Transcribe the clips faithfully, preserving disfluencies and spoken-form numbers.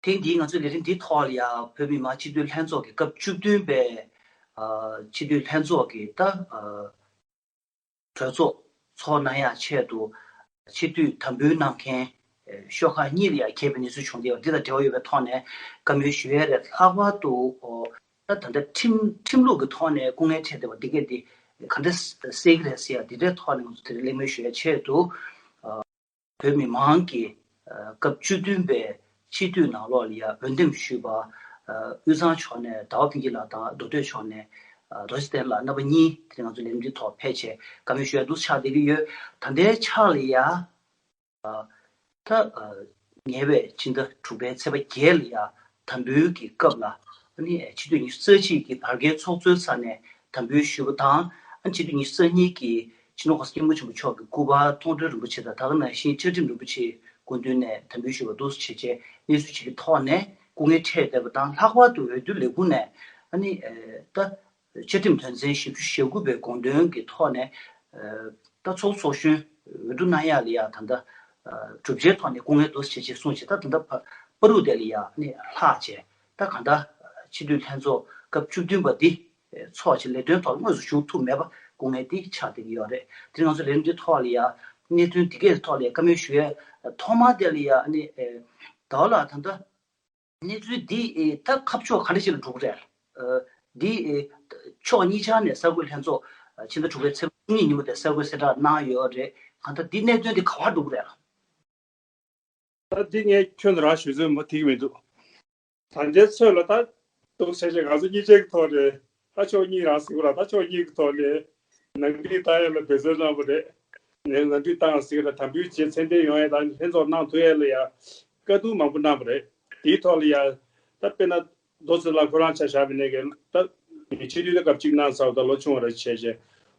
ཐེངས་འདིའི་ང་ཚོའི་ལས་རིམ་འདིའི་ཐོག་ལ་ཡང་བོད་མི་མང་སྤྱི་འཐུས་ལྷན་ཚོགས་ཀྱི་སྐབས་བཅུ་བདུན་པའི་ཨ་སྤྱི་འཐུས་ལྷན་ཚོགས་ཀྱི་ད་ཨ་གྲོས་ཚོགས་ཚོགས་གནང་ཡག་ཆེད་དུ་སྤྱི་འཐུས་དམ་འབུལ་གནང་མཁན་ཨ་ཤོག་ཁག་གཉིས་ལ་ཡང་གྱེས་པའི་གནས་ཚུལ་བྱུང་སྟེ་འདི་དང་འབྲེལ་བ་ཡོད་པའི་ཐོག་ནས་བཀའ་མོལ་ཞུ་ཡས་རེད། ལྷག་པར་དུ་ཨོ་ད་ད་ལྟ་ཁྲིམས་ཁྲིམས་ལུགས་ཀྱི་ཐོག་ནས་སྐུ་ངལ་འཕྲད་བསྡད་པ་འདི་གས་འདི་ག་འདྲ་སེལ་གྱི་རེད་ཟེར་ཡ་འདི་འདྲའི་ཐོག་ནས་ང་ཚོ་དེ་རིང་གླེང་མོལ་ཞུ་ཡ་ཆེད་དུ་ཨ་བོད་མི་མང་གི་ཨ་སྐབས་བཅུ་བདུན་པའི་སྤྱི་འཐུས་ནང་ལོགས་ལ་ཡ་འོས་འདེམས་ཞུས་པ་ཨ་དབུས་གཙང་ཕྱོགས་ནས་ཟླ་བ་ཕུན་སྐྱིད་ལགས་དང་མདོ་སྟོད་ཕྱོགས་ནས་ཨ་རྡོ་རྗེ་བསྟན་ལགས་རྣམ་པ་གཉིས་དེ་རིང་ང་ཚོ་ལས་རིམ་འདིའི་ཐོག་ཕེབས་བྱས་བཀའ་མོལ་ཞུ་ཡ་འདུག་ཆགས་བསྡད་ཀྱི་ཡོད། ད་ལྟའི་ཆ་ལ་ཡ། ད་ཉེ་བའི་ཕྱི་ཟླ་དྲུག་པའི་ཚེས་པ་བརྒྱད་ལ་ཡང་དམ་འབུལ་གྱི་སྐབས་ལ་ཨ་ནི་ཆེས་མཐོའི་ཉི་ཤུ་རྩ་གཅིག་གི་བར་བརྒལ་ཚོགས་གཙོའི་ས་ནས་དམ་འབུལ་ཞུས་པ་དང་ཨ་ནི་ཆེས་མཐོའི་ཉི་ཤུ་རྩ་གཉིས་ཀྱི་སྤྱི་ནོར་གོང་ས་སྐྱབས་མགོན་ཆེན་པོ་མཆོག་གི་སྐུ་པར་མཐོང་གྲོལ་རིན་པོ་ཆེ་དང་ད་ག་ནང་བཞིན་བཅའ་ཁྲིམས་རིན་པོ་ཆེའི་སྐུ་མདུན་ནས་དམ་འབུལ་ཞུས་པ་འདུག་བྱས་རྗེས་གནས་ཚུལ་ཅིག་གི་ཐོག་ནས་སྐུ་ངལ་འཕྲད་བསྡད་པ་དང་ལྷག་པར་དུ་འོས་བསྡུ་ལས་ཁུངས་ནས་ཨ་ནི་ད། བཅའ་ཁྲིམས་དོན་ཚན་བཞི་བཅུ་ཞེ་དགུ་པའི་དགོངས་དོན་གྱི་ཐོག་ནས་ད་ཚོགས་ཚོགས་གཞོན་འོས་བསྡུ་གནང་ཡག་ལ་ཡ་ད་ལྟ་གྲུབ་ཆའི་ཐོག་ནས་སྐུ་ངལ་འདུག་བྱས་རྗེས་གསུངས་བྱས་ད་ད་ལྟ་བར་པ་རུ་དེ་ལ་ཡ་ནས་ལྷག་བྱས་ད་གང་ལྟར་སྤྱི་འཐུས་ལྷན་ཚོགས་སྐབས་བཅུ་བདུན་པ་འདི་ཚོགས་བྱས་ལས་དོན་ཐོག་དངོས་སུ་ཞུགས་ཐུབ་མེད་པ་སྐུ་ངལ་འདི་ཆགས་བསྡད་ཀྱི་ཡོད་རེད། དེ་ང་ཚོ་ལས་རིམ་འདི་ཐོག་ལ་ཡ་གནད་དོན་འདི་གའི་ཐོག་ལ་ཡ་བཀའ་མོལ་ཞུ་ཡས་ཐོག་མ་དེ་ལ་ཡ་ནས་ཟླ་བ་ལགས་ད་ལྟ། གནས་ཚུལ་འདི་ད་ཁ་ཕྱོགས་ག་འདྲ་ཞིག་ལ་འགྲོ་གི་རེད། འདི་ཕྱོགས་གཉིས་ཆ་ནས་གསར་འགོད་ལྷན་ཚོགས་ཕྱི་ཟླ་དྲུག་པའི་ཚེས་པ་བཅུ་གཉིས་ཉིན་མོ་དེ་གསར་འགོད་གསལ་བསྒྲགས་གནང་ཡོད་རེད། གང་ལྟར་འདི་གནད་དོན་འདི་ག་པར་འགྲོ་གི་རེད། ད་འདི་ངས་ཁྱོན་ནས་རང་ཞུ་ཚོད་མ་ཐིག་མི་འདུག་ད་ལྟའི་ཚོད་ལ་ད་འདུག་བྱས་བྱས་ང་ཚོ་གཉིས་ཆའི་ཐོག་རེད། ད་ཕྱོགས་གཉིས་རང་ཟེར་གི་ར་ད་ཕྱོགས་གཉིས་ཀྱི་ཐོག་ནས་ནང་འགྲིག་བཏང་ཡ་ལ་འབད་བརྩོན་གནང་བ་རེད། ནས་ནང་འགྲིག་བཏང་ཟེར་གི་ར་དམ་འབུལ་བྱས་མཚན་ལྡན་ཡོང་ཡ་དང་ལྷན་ཚོགས་གནང་ཐུབ་ཡ་ལ་ཡ་བཀའ་བསྡུར་མང་པོ་གནང་བ་རེད། དེའི་ཐོག་ལ་ཡ་ད་དཔེར་ན་རྡོ་རྗེ་ལགས་ཁོ་རང་ཆ་བཞག་པ་ཡིན་ན་ད་མི་སྤྱི་འཐུས་ད་སྐབས་གཅིག་གནང་ཚར་བ་ད་ལོ་ཆུང་བ་ར་བྱས་བྱས་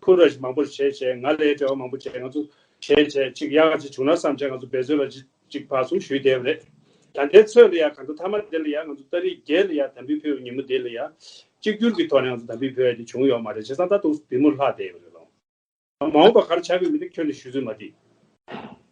ཕུ་ར་ཞིག་མང་པོ་བྱས་བྱས་ང་ལས་འབྲེལ་བ་མང་པོ་བྱས་ང་ཚོ་བྱས་བྱས་གཅིག་ཡག་ག་ཅིག་བྱུང་ན་བསམ་བྱས་ང་ཚོ་འབད་བརྩོན་ལ་གཅིག་གཅིག་ཕར་ཚུར་ཞུས་བསྡད་པ་རེད། ད་ལྟའི་ཚོད་ལ་ཡ་གང་ལྟར་མཐའ་མ་དེ་ལ་ཡ་ང་ཚོ་ཏ་རིག་བརྒྱད་ལ་ཡ་དམ་འབུལ་ཕུལ་བའི་ཉིན་མོ་དེ་ལ་ཡ་གཅིག་གྱུར་གྱི་ཐོག་ནས་ང་ཚོ་དམ་འབུལ་ཕུལ་ཡ་དེ་བྱུང་ཡོད་མ་རེད། བྱས་ཙང་ད་དུང་བདེ་མོ་ལྷག་བསྡད་ཡོད་རེད་ལོ། མ་འོངས་པ་ག་རེ་ཆགས་ཀྱི་མིན་དེ་ཁྱོན་ནས་ཞུ་ཚོད་མ་ཐིག་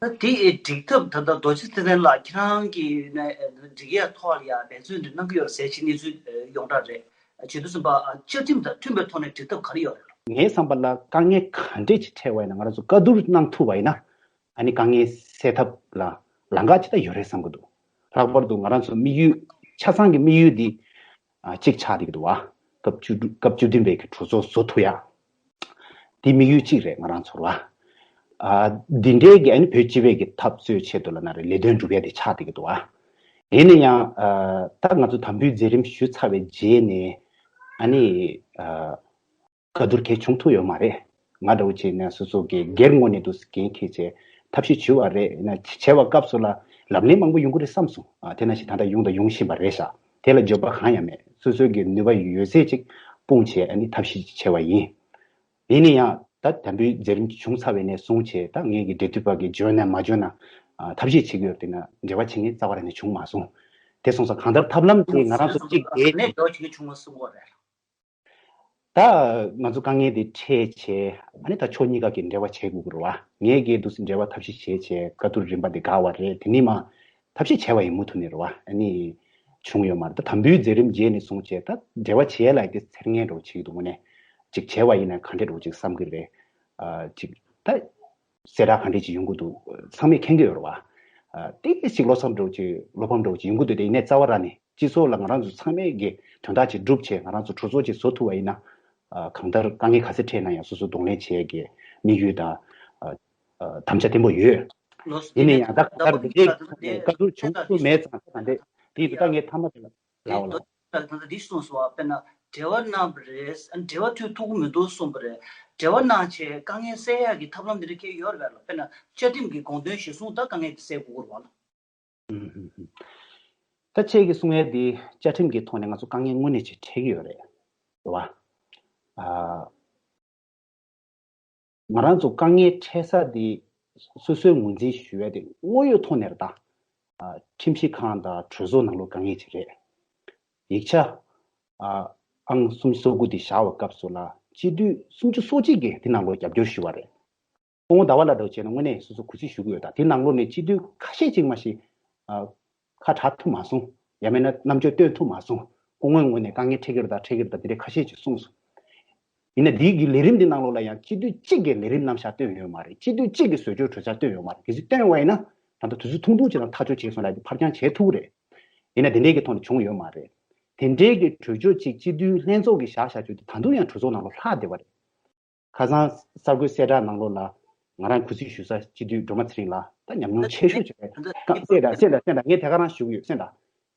ད་དེ་འགྲིག་ཐབས་ད་ལྟ་རྡོ་རྗེ་ཚེ་བརྟན་ལགས་ཁྱེད་རང་གི་ནས་འགྲིག་ཡ་ཐོག་ལ་ཡ་འབད་བརྩོན་དེ་གནང་གི་ཡོད་རེད་ཟེར་གྱི་གནས་ཚུལ་ཡོངས་གྲགས་རེད། བྱེད་དུས་ཙམ་པ་བཅའ་ཁྲིམས་དང་མཐུན་པའི་ཐོག་ནས་འགྲིག་ཐབས་ག་རེ་ཡོད་རེད། ངའི་བསམ་པ་ལ་དཀའ་ངལ་ག་འདྲས་ཅིག་འཕྲད་པ་ཡིན་ན་ང་རང་ཚོ་བཀའ་བསྡུར་གནང་ཐུབ་པ་ཡིན་ན་ཨ་ནི་དཀའ་ངལ་སེལ་ཐབས་ལ་ལམ་ཁ་ཅིག་ད་ཡོད་རེད་བསམ་གྱི་འདུག་ལྷག་པར་དུ་ང་རང་ཚོ་དམིགས་ཡུལ་ཆ་ཚང་གི་དམིགས་ཡུལ་འདི་ཨ་གཅིག་ཆགས་བསྡད་ཀྱི་འདུག་བ། སྐབས་བཅུ་སྐབས་བཅུ་བདུན་པའི་གི་གྲོས་ཚོགས་བཟོ་ཐུབ་ཡ། འདི་དམིགས་ཡུལ་གཅིག་རེད་ང་རང་ཚོར་བ། ཨ་འདི་འདྲའི་གི་ཨ་ནི་བོད་སྤྱི་པའི་གི་འཐབ་རྩོད་ཆེད་དུ་ལ་ན་རེ་ལས་དོན་སྒྲུབ་ཡ་དེ་ཆགས་བསྡད་ཀྱི་འདུག་བ། ཡིན་ན་ཡང་ཨ་ད་ང་ཚོ་དམ་འབུལ་མཛད་རིམ་ཞུས་ཚར་བའི་རྗེས་ནས་ཨ་ནི་ཨ་བཀའ་བསྡུར་གལ་བྱུང་ཐུབ་ཡོད་མ་རེད། ང་འདྲ་བོ་བྱས་ན་སོ་སོ་གི་སྒེར་ངོས་ནས་འདུག་འགན་འཁྱེར་བྱས་ཐབས་ཤེས་བྱུས་པ་རེད་ན་བྱས་པ་སྐབས་སུ་ལ་ལམ་ལྷོང་མང་པོ་ཡོང་གི་རེད་བསམ་སོང་། ཨ་དེ་ནང་བཞིན་ད་ལྟ་ཡོང་དང་ཡོང་བཞིན་པ་རེད་ཤག་དེ་ལ་འགྱོད་པ་གང་ཡང་མེད། སོ་སོའི་གི་ནུས་པ་ཡོད་ཚད་ཅིག་སྤུངས་བྱས་ཨ་ནི་ཐབས་ཤེས་བྱས་པ་ཡིན། ཡིན་ན་ཡང་ད་དམ་འབུལ་མཛད་རིམ་བྱུང་ཚར་བའི་ནས་བཟུང་བྱས་ད་ངེད་ཀྱི་འབྲེལ་མཐུད་པ་གི་འཇོན་ན་མ་འཇོན་ན་ཨ་ཐབས་ཤེས་བྱེད་ཀྱི་ཡོད་དེ་ན་འབྲེལ་བ་བྱེད་མཁན་རྩ་བ་རང་ནས་བྱུང་མ་སོང་། དེ་སོང་ཙང་གང་ལྟར་ཐབས་ལམ་དེ་ང་རང་ཚོ་གཅིག་དེ་ནས་འགྲོ་བྱེད་མཁན་བྱུང་མ་སོང་གོ་རེད། ད་ང་ཚོ་དཀའ་ངལ་དེ་འཕྲད་བྱས་ཨ་ནི་ད་ཕྱོགས་གཉིས་ཀ་གི་འབྲེལ་བ་བྱེད་དགོས་ཀྱི་རེད་བ། ངས་གི་འདུག་སེ་འབྲེལ་བ་ཐབས་ཤེས་བྱས་བྱས་བཀའ་བསྡུར་རིམ་པ་འདི་འགག་པ་རེད། དེ་ནི་མ་ཐབས་ཤེས་བྱས་པ་ཡིན་མུ་མཐུད་ནས་རེད་བ། ཨ་ནི་བྱུང་ཡོད་མ་རེད། ད་དམ་འབུལ་མཛད་རིམ་རྗེས་ནས་བཟུང་བྱས་ད་འབྲེལ་བ་བྱས་ལ་དེ་ཚེར་ངན་འགྲོ་བྱེད་ཀྱི་འདུག་དངོས་གནས་ཅིག་བྱས་པ་ཡིན་ན་ག་འདྲས་འགྲོ་ཅིག་བསམ་གི་རེད། ཨ་ཅིག་ད་གསལ་བསྒྲགས་ག་འདྲས་ཅིག་ཡོང་གི་འདུག་ཚང་མས་མཁྱེན་གི་ཡོད་རེད་བ། ཨ་ཏིག་ཅིག་བློ་འཚབ་འགྲོ་ཅིག་བློ་ཕམ་འགྲོ་ཅིག་ཡོང་གི་འདུག་དེ་ཡིན་ནའི་རྩ་བ་རང་ནས་སྤྱི་ཚོགས་ལ་ང་རང་ཚོ་ཚང་མས་ཀྱི་དོན་དག་ཅིག་བསྒྲུབ་བྱས་ང་རང་ཚོ་གྲོས་ཚོགས་ཅིག་བཟོ་ཐུབ་པ་ཡིན་ན། ཨ་གང་ལྟར་དཀའ་ངལ་ག་ཚད་འཕྲད་ན་ཡང་སོ་སོ་གདོང་ལེན་བྱེད་ཡས་ཀྱི་དམིགས་ཡུལ་དང་། ཨ་ཨ་དམ་བཅའ་བརྟན་པོ་ཡོད། ལོ་ཡིན་ནའི་ཡང་ད་ག་ལྟར་འདི་འདྲའི་ཐོག་ནས་བཀའ་བསྡུར་བྱུང་ཐུབ་མེད་ཙང་ད་འདི་འདི་ད་ངས་མཐའ་མ་དེ་ལ་ལའོ་ལ། ད་ད་འདི་གསུངས་སོང་བ་དཔེར་ན་འབྲེལ་བ་གནང་བ་རེད། འབྲེལ་བ་མཐུད་ཐུབ་ཀྱི་མི་འདུག་གསུངས་པ་རེད། འབྲེལ་བ་གནང་བྱས་དཀའ་ངལ་སེལ་ཡག་གི་ཐབས་ལམ་འདི་འདྲ་ཁྱེད་ཡོད་རེད་པས་ལ། དཔེར་ན་བཅའ་ཁྲིམས་ཀྱི་དགོངས་དོན་གཞིར་བཟུང་ད་དཀའ་ངལ་འདི་སེལ་དགོས་ཀྱི་རེད་པ་ལ། ད་ཁྱེད་ཀྱིས་གསུང་ཡས་འདི་བཅའ་ཁྲིམས་ཀྱི་ཐོག་ནས་ང་ཚོ་དཀའ་ངལ་དངོས་གནས་ཅིག་འཕྲད་ཀྱི་ཡོད་རེད། རེད་བ། ཨ། ང་རང་ཚོ་དཀའ་ངལ་འཕྲད་ས་དེ་སོ་སོའི་ངོས་འཛིན་ཞུ་ཡ་དེ་དངོས་ཡོད་ཐོག་ནས་རེད་ད། ཨ་ཁྲིམས་ཞིབ་ཁང་དང་གྲོས་ཚོགས་ནང་ལོགས་དཀའ་ངལ་ཅིག་རེད། ཡིག་ཆ་ཨ་ཨང་སུམ་ཅུ་སོ་དགུ་དེ་བཞག་པའི་སྐབས་སུ་ལ་སྤྱི་འཐུས་སུམ་ཅུ་སོ་གཅིག་གིས་དེ་ནང་ལོགས་རྒྱབ་སྐྱོར་ཞུས་པ་རེད། སྐུ་ངོ་ཟླ་བ་ལགས་འདྲ་བོ་བྱས་ན་དངོས་གནས་སོ་སོ་གུས་བརྩི་ཞུ་གི་ཡོད་ད། དེ་ནང་ལོགས་ནས་སྤྱི་འཐུས་ཁ་ཤས་ཅིག་མ་གཞི་ཨ་ཁ་གྲག་ཐུབ་མ་སོང་། ཡང་མིན་ན་རྣམ་དཔྱོད་སྟོན་ཐུབ་མ་སོང་། སྐུ་ངོའི་ངོས་ནས་དཀའ་ངལ་འཕྲད་ཀྱི་རེད་ད་འཕྲད་ཀྱི་རེད་ད་དེ་འདྲའི་ཁ་ཤས་ཅིག་གསུངས་སོང་། ཡིན་ན་འདིའི་གི་ལས་རིམ་འདི་ནང་ལོགས་ལ་ཡང་སྤྱི་འཐུས་གཅིག་གིས་ལས་རིམ་རྣམ་གཞག་བཏོན་ཡོད་མ་རེད། སྤྱི་འཐུས་གཅིག་གིས་བཟོ་བཅོས་གྲོས་འཆར་བཏོན་ཡོད་མ་རེད། གལ་སྲིད་བཏོན་པ་ཡིན་ན་ད་ལྟ་དུས་ཚོད་ཐུང་ཐུང་ཅིག་ནང་ཐག་གཅོད་བྱས་སོང་ལབ་ཡ་དེ་ཕར་འགྱངས་བྱེད་ཐུབ་རེད། ཡིན་ན་དེ་འདྲའི་གི་ཐོག་ནས་བྱུང་ཡོད་མ་རེད། དེ་འདྲའི་གི་གྲོས་ཆོད་ཅིག་སྤྱི་འཐུས་ལྷན་ཚོགས་ཀྱིས་བཞག་བཞག་རྒྱུ་དེ་ད་དུང་ཡང་གྲོས་ཚོགས་ནང་ལ་ལྷག་བསྡད་པ་རེད། ཁ་སང་གསར་འགོད་གསལ་བསྒྲགས་ནང་ལོགས་ལ་ང་རང་གུས་བརྩི་ཞུ་ས་སྤྱི་འཐུས་སྒྲོལ་མ་ཚེ་རིང་ལགས་ད་ཉམས་མྱོང་ཆེ་ཤོས་ཅིག་རེད། ད་ད་གསལ་བསྒྲགས་གསལ་བསྒྲགས་གསལ་བསྒྲགས་ངས་དེ་ག་རང་ཞུ་གི་ཡོད་གསལ་བསྒྲགས།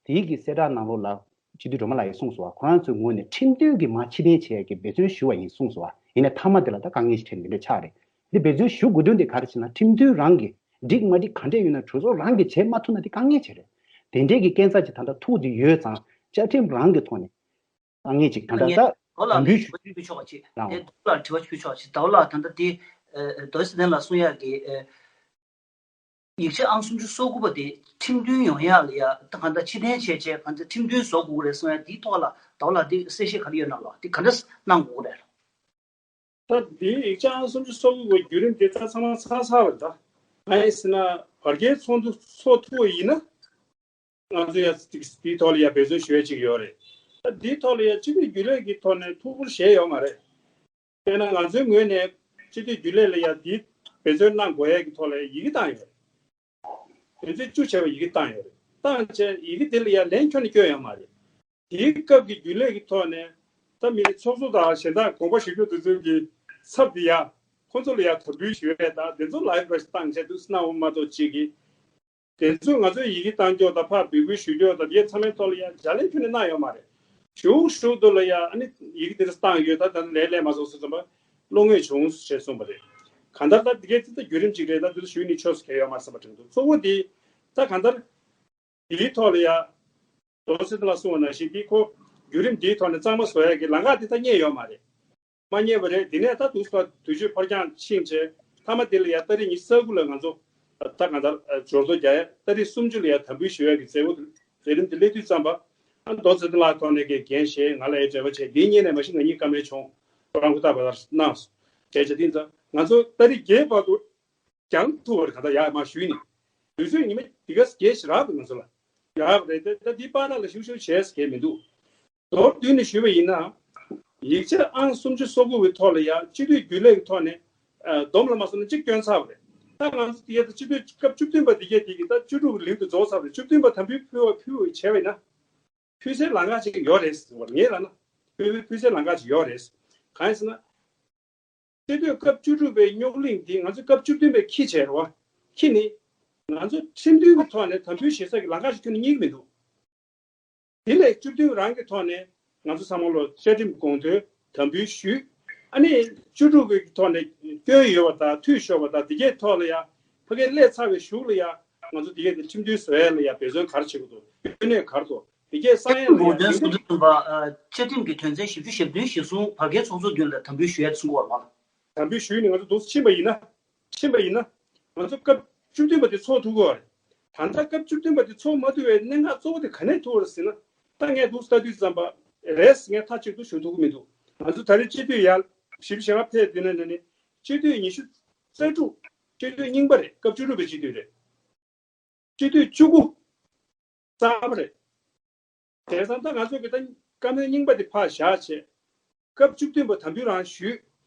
དེའི་གི་གསལ་བསྒྲགས་ནང་ལོགས་ལ་སྤྱི་འཐུས་སྒྲོལ་མ་ལགས་ཀྱིས་གསུངས་སོང་བ། ཁོ་རང་ཚོའི་ངོས་ནས་ཁྲིམས་མཐུན་གྱི་མར་ཕྱིར་འཐེན་བྱེད་ཡས་ཀྱི་འབད་བརྩོན་ཞུ་བ་ཡིན་གསུངས་སོང་བ། ཡིན་ནའི་མཐའ་མ་དེ་ལ་ད་དཀའ་ངལ་ཞིག་འཕྲད་ནས་འདི་འདྲ་ཆགས་རེད། འདི་འབད་བརྩོན་ཞུ་དགོས་དོན་དེ་ག་རེ་ཟེར་ན་ཁྲིམས་མཐུན་རང་གིས་འགྲིག་མ་འགྲིག་ག་འདྲས་ཡོད་ན་གྲོས་ཚོགས་རང་གིས་བྱེད་མ་ཐུབ་ན་དེ་དཀའ་ངལ་ཅིག་རེད། དེ་འདྲས་ཀྱི་སྐྱོན་ཆ་ཅིག་ད་ལྟ་ཐུག་བསྡད་ཡོད་ཙང་བཅའ་ཁྲིམས་རང་གི་ཐོག་ནས་དཀའ་ངལ་ཅིག་ད་ལྟ་ངས་ད་ཟླ་བ་ལགས་དམ་འབུལ་ལ་ཞུ། དྲི་བ་ཞུ་ཆོག་ཅིག་རང་དེ་ཟླ་བ་ལགས་དྲི་བ་ཞུ་ཆོག་ཅིག་ཟླ་བ་ལགས་ད་ལྟ་དེ་ཨ་ཨ་རྡོ་རྗེ་ལགས་གསུང་ཡག་གི་ཨ་ཡིག་ཆ་ཨང་སུམ་ཅུ་སོ་དགུ་པ་དེ་ཁྲིམས་མཐུན་ཡོང་ཡག་ལ་ཡ་ད་གང་ལྟར་ཕྱིར་འཐེན་བྱས་བྱས་གང་ལྟར་ཁྲིམས་མཐུན་བཟོ་དགོས་ཀྱི་རེད་གསུང་ཡག་དེའི་ཐོག་ལ་ཟླ་བ་ལགས་དེ་གསལ་བཤད་ག་རེ་ཡོད་ན་ལགས་དེ་ག་འདྲ་གནང་དགོས་ཀྱི་རེད། ད་འདིའི་ཡིག་ཆ་ཨང་སུམ་ཅུ་སོ་དགུ་པའི་བརྒྱུད་རིམ་དེ་ད་ཚང་མ་ཚར་ཚར་བ་རེད། ད་ང་ཡིན་ཟེར་ན་བར་བརྒལ་ཚོགས་འདུ་ཚོགས་ཐུབ་པ་ཡིན་ན། ང་ཚོ་ཡ་འདིའི་ཐོག་ལ་ཡ་འབད་བརྩོན་ཞུ་ཡ་ཅིག་ཡོད་རེད། ད་འདིའི་ཐོག་ལ་ཡ་སྤྱི་འཐུས་རྒྱུན་ལས་ཀྱི་ཐོག་ནས་ཐུགས་ཁུར་བཞེས་ཡོད་མ་རེད། དཔེར་ན་ང་ཚོའི་ངོས་ནས་སྤྱི་འཐུས་རྒྱུན་ལས་ལ་ཡ་འདི་འབད་བརྩོན་གནང་དགོས་ཡ་གི་ཐོག་ལ་ཡ་ཡི་གེ་བཏང་ཡོད་རེད། དོན་ཚན་བཅུ་བྱས་པ་ཡི་གེ་བཏང་ཡོད་རེད། བཏང་བྱས་ཡི་གེ་དེ་ལ་ཡ་ལན་ཁྱོན་ནས་བསྐྱོན་ཡོད་མ་རེད། དེའི་སྐབས་ཀྱི་རྒྱུན་ལས་ཀྱི་ཐོག་ནས་ད་མི་ཚོགས་གཙོ་དང་གཞན་དག་དགོངས་པ་ཞུ་རྒྱུ་དེ་ཚོའི་གི་ཚབ་དེ་ཡ་ཁོང་ཚོ་ལ་ཡ་དམ་འབུལ་ཞུ་ཡས་དང་དེ་ཚོ་ལ་ཡ་བཏང་བྱས་འདུག་སེ་གནང་བ་མ་གཏོགས་ཅིག་གི་དེ་ཚོ་ང་ཚོས་ཡི་གེ་བཏང་ཕྱོགས་དང་ཕར་འབོད་སྐུལ་ཞུ་ཕྱོགས་དང་དེ་ཚང་མའི་ཐོག་ལ་ཡ་ལྗགས་ལན་ཁྱོན་ནས་གནང་ཡོད་མ་རེད། གཞུག་གཞུག་ཏུ་ལ་ཡ་ཨ་ནི་ཡི་གེ་དེ་འདྲ་བཏང་ཡོད་ད་ད་ལན་སླེབས་མ་སོང་ཟེར་ཙམ་པ་བློ་ངོས་བྱུང་ཞེས་གསུངས་པ་རེད། གང་ལྟར་ད་དེ་གའི་ཙི་ད་བརྒྱུད་རིམ་ཅིག་རེད། ད་དེ་ཚོ་ཞུས་ནས་ཆོག་ཟེར་གྱི་ཡོད་མ་རེད་བསམ་པ་དྲན་འདུག་གཙོ་བོ་དེ་ད་གང་ལྟར། དེའི་ཐོག་ལ་ཡ། རྡོ་རྗེ་ལགས་གསུངས་པ་ནང་བཞིན་འདི་ཁོ་བརྒྱུད་རིམ་འདིའི་ཐོག་ནས་གཙང་མ་བཟོ་ཡ་གི་ལམ་ཁ་དེ་ད་རྙེད་ཡོད་མ་རེད། མ་རྙེད་པ་རེད། དེ་ནས་ད་དུས་སུ་དུས་ཚོད་ཕར་འགྱངས་ཕྱིན་བྱས་མཐའ་མ་དེ་ལ་ཡ་ཏ་རིག་ཉི་ཤུ་རྩ་དགུ་ལ་ང་ཚོ་ད་གང་ལྟར་འབྱོར་ཐོ་རྒྱག་ཡ་ཏ་རིག་སུམ་ཅུ་ལ་ཡ་དམ་འབུལ་ཞུ་ཡ་གི་མཛད་སྒོ་ལས་རིམ་དེ་སླེབས་དུས་ཙམ་པ་ཨ་རྡོ་རྗེ་ལགས་ཐོག་ནས་གི་འགན་བཞེས་ང་ལ་ཡ་འབྲེལ་བ་བྱས་དེའི་ཉིན་ནས་མ་གཞི་ང་གཉིས་བཀའ་མོལ་བྱུང་། ཁོ་རང་ཧུར་ཐག་པ་ལ་གནང་སོང་། བྱས་བྱས་དེ་ཙམ་ང་ཚོ་ཏ་རིག་བརྒྱད་བར་དུ། རྒྱང་ཐུག་པར་ག་ད་ཡག་མ་ཞུས་ནས། དུས་ཚོད་ཉི་མ་འདི་ག་བརྒྱད་ཞིག་རག་པའི་ང་ཚོ་ལ། ཡག་རེད་དེ་ད་འདི་པ་ན་ལ་ཤུགས་ཤུགས་བྱས་ཟེར་མཁན་མི་འདུག་མདོར་བསྡུས་ནས་ཞུས་པ་ཡིན་ན། ཡིག་ཆ་ཨང་སུམ་ཅུ་སོ་དགུ་བའི་ཐོག་ལ་ཡ་སྤྱི་འཐུས་རྒྱུན་ལས་ཀྱི་ཐོག་ནས་བསྡོམས་ལ་མ་སོང་ན་གཅིག་བསྐྱོན་ཚར་བ་རེད། ད་ང་ཚོ་དེ་ག་ད་སྤྱི་འཐུས་སྐབས་བཅུ་བདུན་པ་དེ་ག་དེ་གི་ད་བཅུ་དྲུག་གི་ལེགས་དུ་རྫོགས་ཚར་བ་རེད། བཅུ་བདུན་པ་དམ་འབུལ་ཕུལ་བ་ཕུལ་བ་བྱས་པ་ཡིན་ན། ཕུལ་སའི་ལམ་ཁ་ཅིག་ཡོད་རེད་ཟེར་བ་ངས་ལབ་ན། ཕུལ་ཕུལ་སའི་ལམ་ཁ་ཅིག་ཡོད་རེད། གང་ཡིན་ཟེར་ན། སྤྱི་འཐུས་སྐབས་བཅུ་དྲུག་པའི་རྙོག་གླེང་འདི་ང་ཚོས་སྐབས་བཅུ་བདུན་པས་འཁྱེར་བྱས་རེད་བ། འཁྱེར་ནི། ང་ཚོ་ཁྲིམས་མཐུན་གྱི་ཐོག་ནས་དམ་འབུལ་ཞུ་ས་ཀྱི་ལམ་ཁ་ཞིག་ཁྱོན་ནས་རྙེད་ཀྱི་མི་འདུག་དེ་ལས་བཅུ་བདུན་རང་གི་ཐོག་ནས་ང་ཚོ་ཚང་མ་ལོ་བཅའ་ཁྲིམས་དགོངས་དོན་དམ་འབུལ་ཞུས། ཨ་ནི་བཅུ་དྲུག་གི་ཐོག་ནས་སྐྱོན་ཡོད་པ་དང་འཐུས་ཤོར་བ་དང་དེ་གའི་ཐོག་ལ་ཡང་ཕ་གིར་སླེབས་ཚར་བའི་གཞུག་ལ་ཡང་ང་ཚོ་དེ་གའི་དེ་ཁྲིམས་མཐུན་བཟོ་ཡས་ལ་ཡང་འབད་བརྩོན་ག་རེ་བྱེད་དགོས་འདུག་དངོས་གནས་ག་རེ་འདུག་དེ་གའི་ས་ཡན་ལ་ཡང་དགོངས་དོན་ཟུར་དུ་བསྟན་པ། བཅའ་ཁྲིམས་ཀྱི་དོན་ཚན་བཞི་བཅུ་ཞེ་བདུན་གཞིར་བཟུང་བར་བརྒལ་ཚོགས་གཙོ་མདུན་ལ་དམ་འབུལ་ཞུ་ཡ་གསུང་གི་ཡོད་རེད་བ། དམ་འབུལ་ཞུས་ནས་ང་ཚོ་འདུག་ཕྱིན་པ་ཡིན་ན། ཕྱིན་པ་ཡིན་ན། ང་ཚོ་སྐབས་བཅུ་བདུན་པ་དེ་ཚོགས་ཐུབ་ཀྱི་ཡོད་རེད། ད་ལྟ་སྐབས་བཅུ་བདུན་པ་དེ་ཚོགས་མ་ཐུབ་པའི་གནད་འགག་གཙོ་བོ་དེ་ག་ནས་ཐུག་པ་རེད་ཟེར་ན། ད་ངས་འདུག་ལྟ་དུས་ཙམ་པ་རེད་ཟེར་ངས་མཐའ་གཅིག་ཏུ་ཞུ་ཐུབ་ཀྱི་མི་འདུག་ང་ཚོ་ད་རེས་སྤྱི་འཐུས་ཡར་བཞི་བཅུ་ཞེ་ལྔ་ཕེབས་དེ་ནས་ནས་ནི་སྤྱི་འཐུས་ཉི་ཤུ་རྩ་དྲུག་སྤྱི་འཐུས་རྙིང་པ་རེད། སྐབས་བཅུ་དྲུག་པའི་སྤྱི་འཐུས་རེད། སྤྱི་འཐུས་བཅུ་དགུ་གསར་པ་རེད། དེང་སང་ད་ང་ཚོ་གི་ད་བཀའ་མོལ་རྙིང་པ་དེ་ཕར་བཞག་བྱས། སྐབས་བཅུ་བདུན་པ་དམ་འབུལ་རང་ཞུས།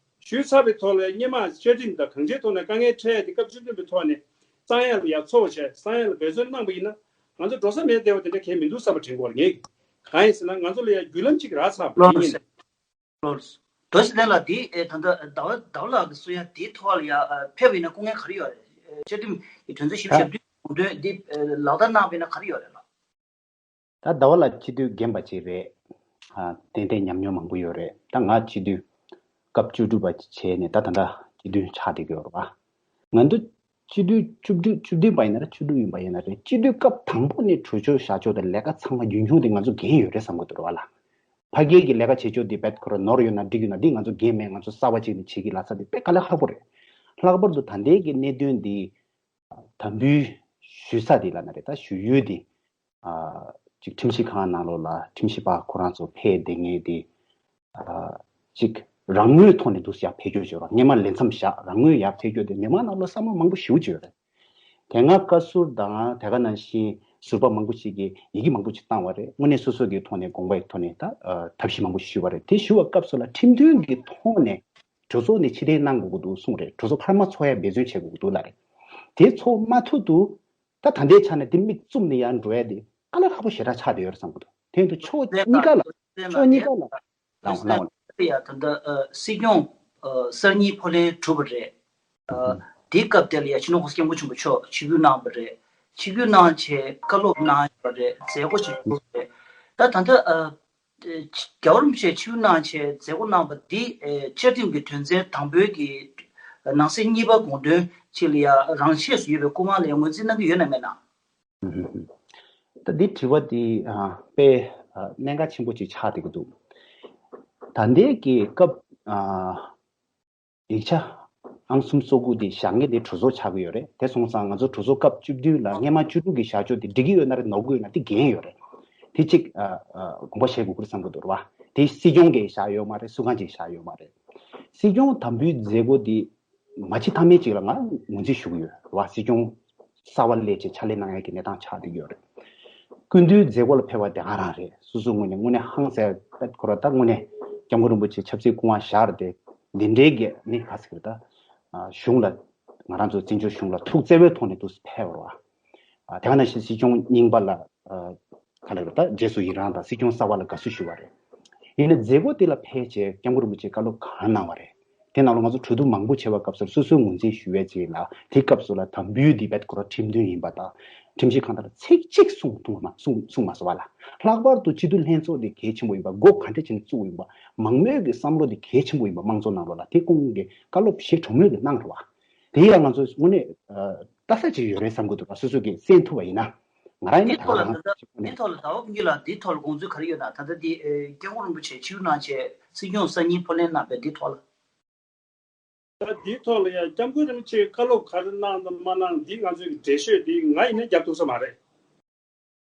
ཞུས་ཚར་བའི་ཐོག་ལ་སྔོན་མ་བཅའ་ཁྲིམས་དང་གང་ཅིའི་ཐོག་ནས་དཀའ་ངལ་འཕྲད་ཡ་དེ་སྐབས་བཅུ་བདུན་པའི་ཐོག་ནས་གཙང་ཡ་ལ་ཡ་ཚོགས་བྱས་གཙང་ཡ་ལ་འབད་བརྩོན་གནང་པ་ཡིན་ན་ང་ཚོ་འགྲོ་ས་མེད་བསྡད་པ་དེ་འདྲ་གང་ཡང་མི་འདུག་བསམ་པ་དྲན་གྱི་ཡོད་རེད་ངས། གང་ཡིན་ཟེར་ན་ང་ཚོ་ལ་ཡ་བརྒྱུད་ལམ་གཅིག་རག་ཚར་བ་ཡིན། ལགས་སོ། རྡོ་རྗེ་ལགས་འདི་ཨེ་ད་ལྟ་ཟླ་བ་ཟླ་བ་ལགས་ཀྱི་གསུང་ཡ་འདིའི་ཐོག་ལ་ཡ་ཨ་ཕེབས་པ་ཡིན་ན་སྐུ་ངལ་ག་རེ་ཡོད་རེད། བཅའ་ཁྲིམས་ཀྱི་དོན་ཚན་བཞི་བཅུ་ཞེ་བདུན་དགོངས་དོན་འདི་ཨེ་ལག་བསྟར་གནང་བ་ཡིན་ན་ག་རེ་ཡོད་རེད་ལགས། ད་ཟླ་བ་ལགས་སྤྱི་འཐུས་རྒན་པ་ཅིག་རེད། ཨ་ཏན་ཏན་ཉམས་མྱོང་མང་པོ་ཡོད་རེད། ད་ང་སྤྱི་འཐུས་སྐབས་བཅུ་དྲུག་པ་བྱས་ནས་ད་ད་ལྟ་སྤྱི་འཐུས་ཆགས་བསྡད་ཀྱི་ཡོད་རེད་པ། ང་ཚོ་སྤྱི་འཐུས་བཅུ་དྲུག་བཅུ་བདུན་པ་ཡིན་ན་རེད། བཅུ་དྲུག་ཡིན་པ་ཡིན་ན་རེད། སྤྱི་འཐུས་སྐབས་དང་པོ་ནས་གྲོས་ཆོད་བཞག་ཕྱོགས་དང་ལས་ཀ་ཚང་མ་རྒྱུན་འཁྱོངས་དེ་ང་ཚོ་འགན་ཡོད་རེད་བསམ་གྱི་འདུག་རེད་པ་ལགས། ཕ་གིའི་གི་ལས་ཀ་བྱེད་ཕྱོགས་འདི་རྦད་ཁོ་རང་ནོར་ཡོད་ན་འགྲིག་ཡོད་ན་འདི་ང་ཚོ་འགན་མེད། ང་ཚོ་གསར་པ་ཅིག་ནས་བྱེད་ཀྱི་ལབ་ས་དེ་དཔེ་དཀའ་ལས་ཁག་པོ་རེད། ལྷག་པར་དུ་ད་ལྟའི་གི་གནད་དོན་འདི་དམ་འབུལ་ཞུ་ས་དེ་ལབ་ན་རེད། ད་ཞུ་ཡུལ་དེ་ཨ་ཅིག་ཁྲིམས་ཞིབ་ཁང་ནང་ལོགས་ལ་ཁྲིམས་ཞིབ་པ་ཁོ་རང་ཚོ་ཕེབས་བསྡད་མཁན་དེ་ཨ་ཅིག་རང་ངོས་ཐོག་ནས་འདུག་སེ་ཡར་ཕེབས་རྒྱུ་ཅིག་ཡོད་རེད། སྔོན་མ་ལས་མཚམས་བཞག་རང་ངོས་ཡར་ཕེབས་རྒྱུ་དེ་མི་མང་ནང་ལོགས་བསམ་བློ་མང་པོ་ཞེ་པོ་ཅིག་ཡོད་རེད། དེ་སྔ་བཀའ་ཟུར་དང་དེ་ག་ནང་བཞིན་ ཟུར་པ་མང་པོ་ཞིག་གིས་ཡི་གེ་མང་པོ་ཞིག་བཏང་བ་རེད། དངོས་གནས་སོ་སོ་གི་ཐོག་ནས་དགོངས་པ་ཡི་ཐོག་ནས་ད་ཨ་ཐབས་ཤེས་མང་པོ་ཞིག་ཞུས་པ་རེད། དེ་ཞུ་བའི་སྐབས་སུ་ལ་ཁྲིམས་མཐུན་གྱི་ཐོག་ནས་གྲོས་ཚོགས་ནས་ཕྱིར་འཐེན་གནང་དགོས་ཀྱི་འདུག་གསུངས་རེད། གྲོས་ཚོགས་འཕར་མ་ཚོགས་ཡ་འབད་བརྩོན་བྱེད་དགོས་ཀྱི་འདུག་ལབ་རེད། དེ་ཚོགས་མ་ཐུབ་འདུག་ད་ད་ལྟའི་ཆ་ནས་དེ་མིག་བཙུམ་ནས་ཡར་འགྲོ་ཡ་དེ་དཀའ་ལས་ཁག་པོ་ཞེ་དྲག་ཆགས་བསྡད་ཡོད་རེད་བསམ་གྱི་འདུག་དེ་ཡིན་དུས་ཕྱོགས་གཉིས་ཀ་ལ་ཕྱོགས་གཉིས་ཀ་ལ་ལངས་ལངས། ཡ་ད་ལྟ་ཨ་སྲིད་སྐྱོང་ཨ་གསར་རྙིང་འཕོ་ལེན་གྲུབ་པ་རེད། ཨ་དེའི་སྐབས་དེ་ལ་ཡ་སྤྱི་ནོར་༸གོང་ས་༸སྐྱབས་མགོན་ཆེན་པོ་མཆོག་ཆིབས་བསྒྱུར་གནང་བ་རེད། ཆིབས་བསྒྱུར་གནང་བྱས་བཀའ་སློབ་གནང་ཡོད་པ་རེད། མཛད་སྒོ་ཅིག་གྲུབ་པ་རེད། ད་ད་ལྟ་ཨ་རྒྱལ་བ་རིན་པོ་ཆེ་ཆིབས་བསྒྱུར་གནང་བྱས་མཛད་སྒོ་གནང་བ་འདི་ཨ་བཅའ་ཁྲིམས་ཀྱི་དོན་ཚན་དང་པོའི་གི་ནང་གསེས་གཉིས་པ་དགོངས་དོན་ཅིག་ལ་ཡ་རང་ཆས་སུ་ཡོད་པའི་སྐུ་དབང་ལ་ཡ་ངོས་འཛིན་གནང་གི་ཡོད་ན་མེད་ན། ད་འདི་དྲི་བ་འདི་ཨ་དཔེ་ཨ་གནད་འགག་ཆེན་པོ་ཅིག་ཆགས་བསྡད་ཀྱི་འདུག་ད་ལྟའི་གི་སྐབས་ཨ་ཡིག་ཆ་ཨང་གསུམ་སོ་དགུ་དེ་བཞག་མཁན་དེ་གྲོས་ཚོགས་ཆགས་ཀྱི་ཡོད་རེད། དེ་སོང་ཙང་ང་ཚོ་གྲོས་ཚོགས་སྐབས་བཅུ་བདུན་ལ་སྔས་མ་བཅུ་དྲུག་གི་བཞག་ཕྱོགས་དེ་འགྲིག་གི་ཡོད་ན་རེད། ནོར་གི་ཡོད་ན་དེ་འགན་ཡོད་རེད། དེ་གཅིག་ཨ་ཨ་དགོངས་པ་བཞེས་དགོས་ཀྱི་རེད་བསམ་གྱི་འདུག་རེད་བ། དེ་སྲིད་སྐྱོང་གིས་བཞག་ཡོད་མ་རེད། སུ་གང་གིས་བཞག་ཡོད་མ་རེད། སྲིད་སྐྱོང་དམ་འབུལ་མཛད་སྒོ་དེ་མ་བྱེད་ཐབས་མེད་ཅིག་ལ་ང་ངོས་འཛིན་ཞུ་གི་ཡོད་རེད་བ། སྲིད་སྐྱོང་གསར་པ་སླེབས་བྱས་ཕྱག་ལས་གནང་ཡ་གི་གནས་སྟངས་ཆགས་བསྡད་ཡོད་རེད། སྐུ་མདུན་མཛད་སྒོ་ལ་ཕེབས་པ་དེ་ག་རང་རེད། སོ་སོའི་ངོས་ནས་དངོས་གནས་ཧང་སངས་པའི་ཁོ་ར་ད་དངོས་གནས་སྐྱབས་མགོན་རིན་པོ་ཆེ་ཆབ་སྲིད་སྐུ་དབང་བཞག་རེད་དེ། འདི་འདྲའི་གི་ནི་ག་ཟེར་གི་རེད། ད་གཞུང་ལ་ང་རང་ཚོ་བཙན་བྱོལ་གཞུང་ལ་ཐུགས་བརྩེ་བའི་ཐོག་ནས་འདུག་སེ་ཕེབས་པ་རེད་བ། ཨ་དེ་ག་ནང་བཞིན་སྲིད་སྐྱོང་རྙིང་པ་ལ་ཨ་ག་ལ་རེད། ད་རྗེས་སུ་ཡི་རང་དང་སྲིད་སྐྱོང་གསར་པ་ལ་དགའ་བསུ་ཞུ་བ་རེད། ཡིན་ནའི་མཛད་སྒོ་དེ་ལ་ཕེབས་བྱས་སྐྱབས་མགོན་རིན་པོ་ཆེས་བཀའ་སློབ་གང་གནང་བ་རེད། དེ་ནང་ལ་ང་ཚོ་གྲོས་བསྡུར་མང་པོ་བྱས་པའི་སྐབས་སུ་སོ་སོའི་ངོས་འཛིན་ཞུ་བའི་རྗེས་ལ་དེ་སྐབས་སུ་ལ་དམ་འབུལ་འདི་བེད་ཁོ་ར་ཁྲིམས་མཐུན་ཡིན་པ་དང་ཁྲིམས་གཞི་གང་ལྟར་ཚིག་གཅིག་གསུང་ཐུབ་མ་གསུང་གསུང་མ་སོང་བ་ལ། ལྷག་པར་དུ་སྤྱི་འཐུས་ལྷན་ཚོགས་འདི་གལ་ཆེན་པོ་ཡིན་པ། འགོ་ག་འདྲ་བྱས་ནས་བཙུགས་ཡིན་པ། མང་མོས་ཀྱི་བསམ་བློ་འདི་གལ་ཆེན་པོ་ཡིན་པ། དམངས་གཙོ་ནང་ལོགས་ལ་དེ་ཁོང་གིས་བཀའ་སློབ་ཞེ་དྲག་མོས་ཀྱི་གནང་རེད་བ། དེ་ཡང་ང་ཚོ་དངོས་གནས་ལྟ་ས་ཅིག་ཡོད་རེད་བསམ་གྱི་འདུག་བ། སོ་སོ་གིས་གསན་ཐུབ་པ་ཡིན་ན། ང་རང་ཡིན་ན་ད་ག་རང་། འདི་ཐོག་ལ་ད་ལྟ་འདི་ཐོག་ལ་ཟླ་བ་ཕུན་སྐྱིད་ལགས་འདི་ཐོག་ལ་དགོངས་ཚུལ་ག་རེ་ཡོད་ན། ད་ལྟ་འདི་ཨེ་སྐྱབས་མགོན་རིན་པོ་ཆེ་ཆིབས་གནང་བྱས་སྲིད་སྐྱོང་གསར་རྙིང་འཕོ་ལེན་གནང་བའི་འདི་ཐོག་ལ། ད་འདི་ཐོག་ལ་ཡང་སྐྱབས་མགོན་རིན་པོ་ཆེས་བཀའ་སློབ་ག་རེ་གནང་དང་མ་གནང་འདི་ང་ཚོས་ཀྱི་འགྲེལ་བཤད་འདི་ང་ཡིན་ན་རྒྱབ་ཐུབ་ས་མ་རེད།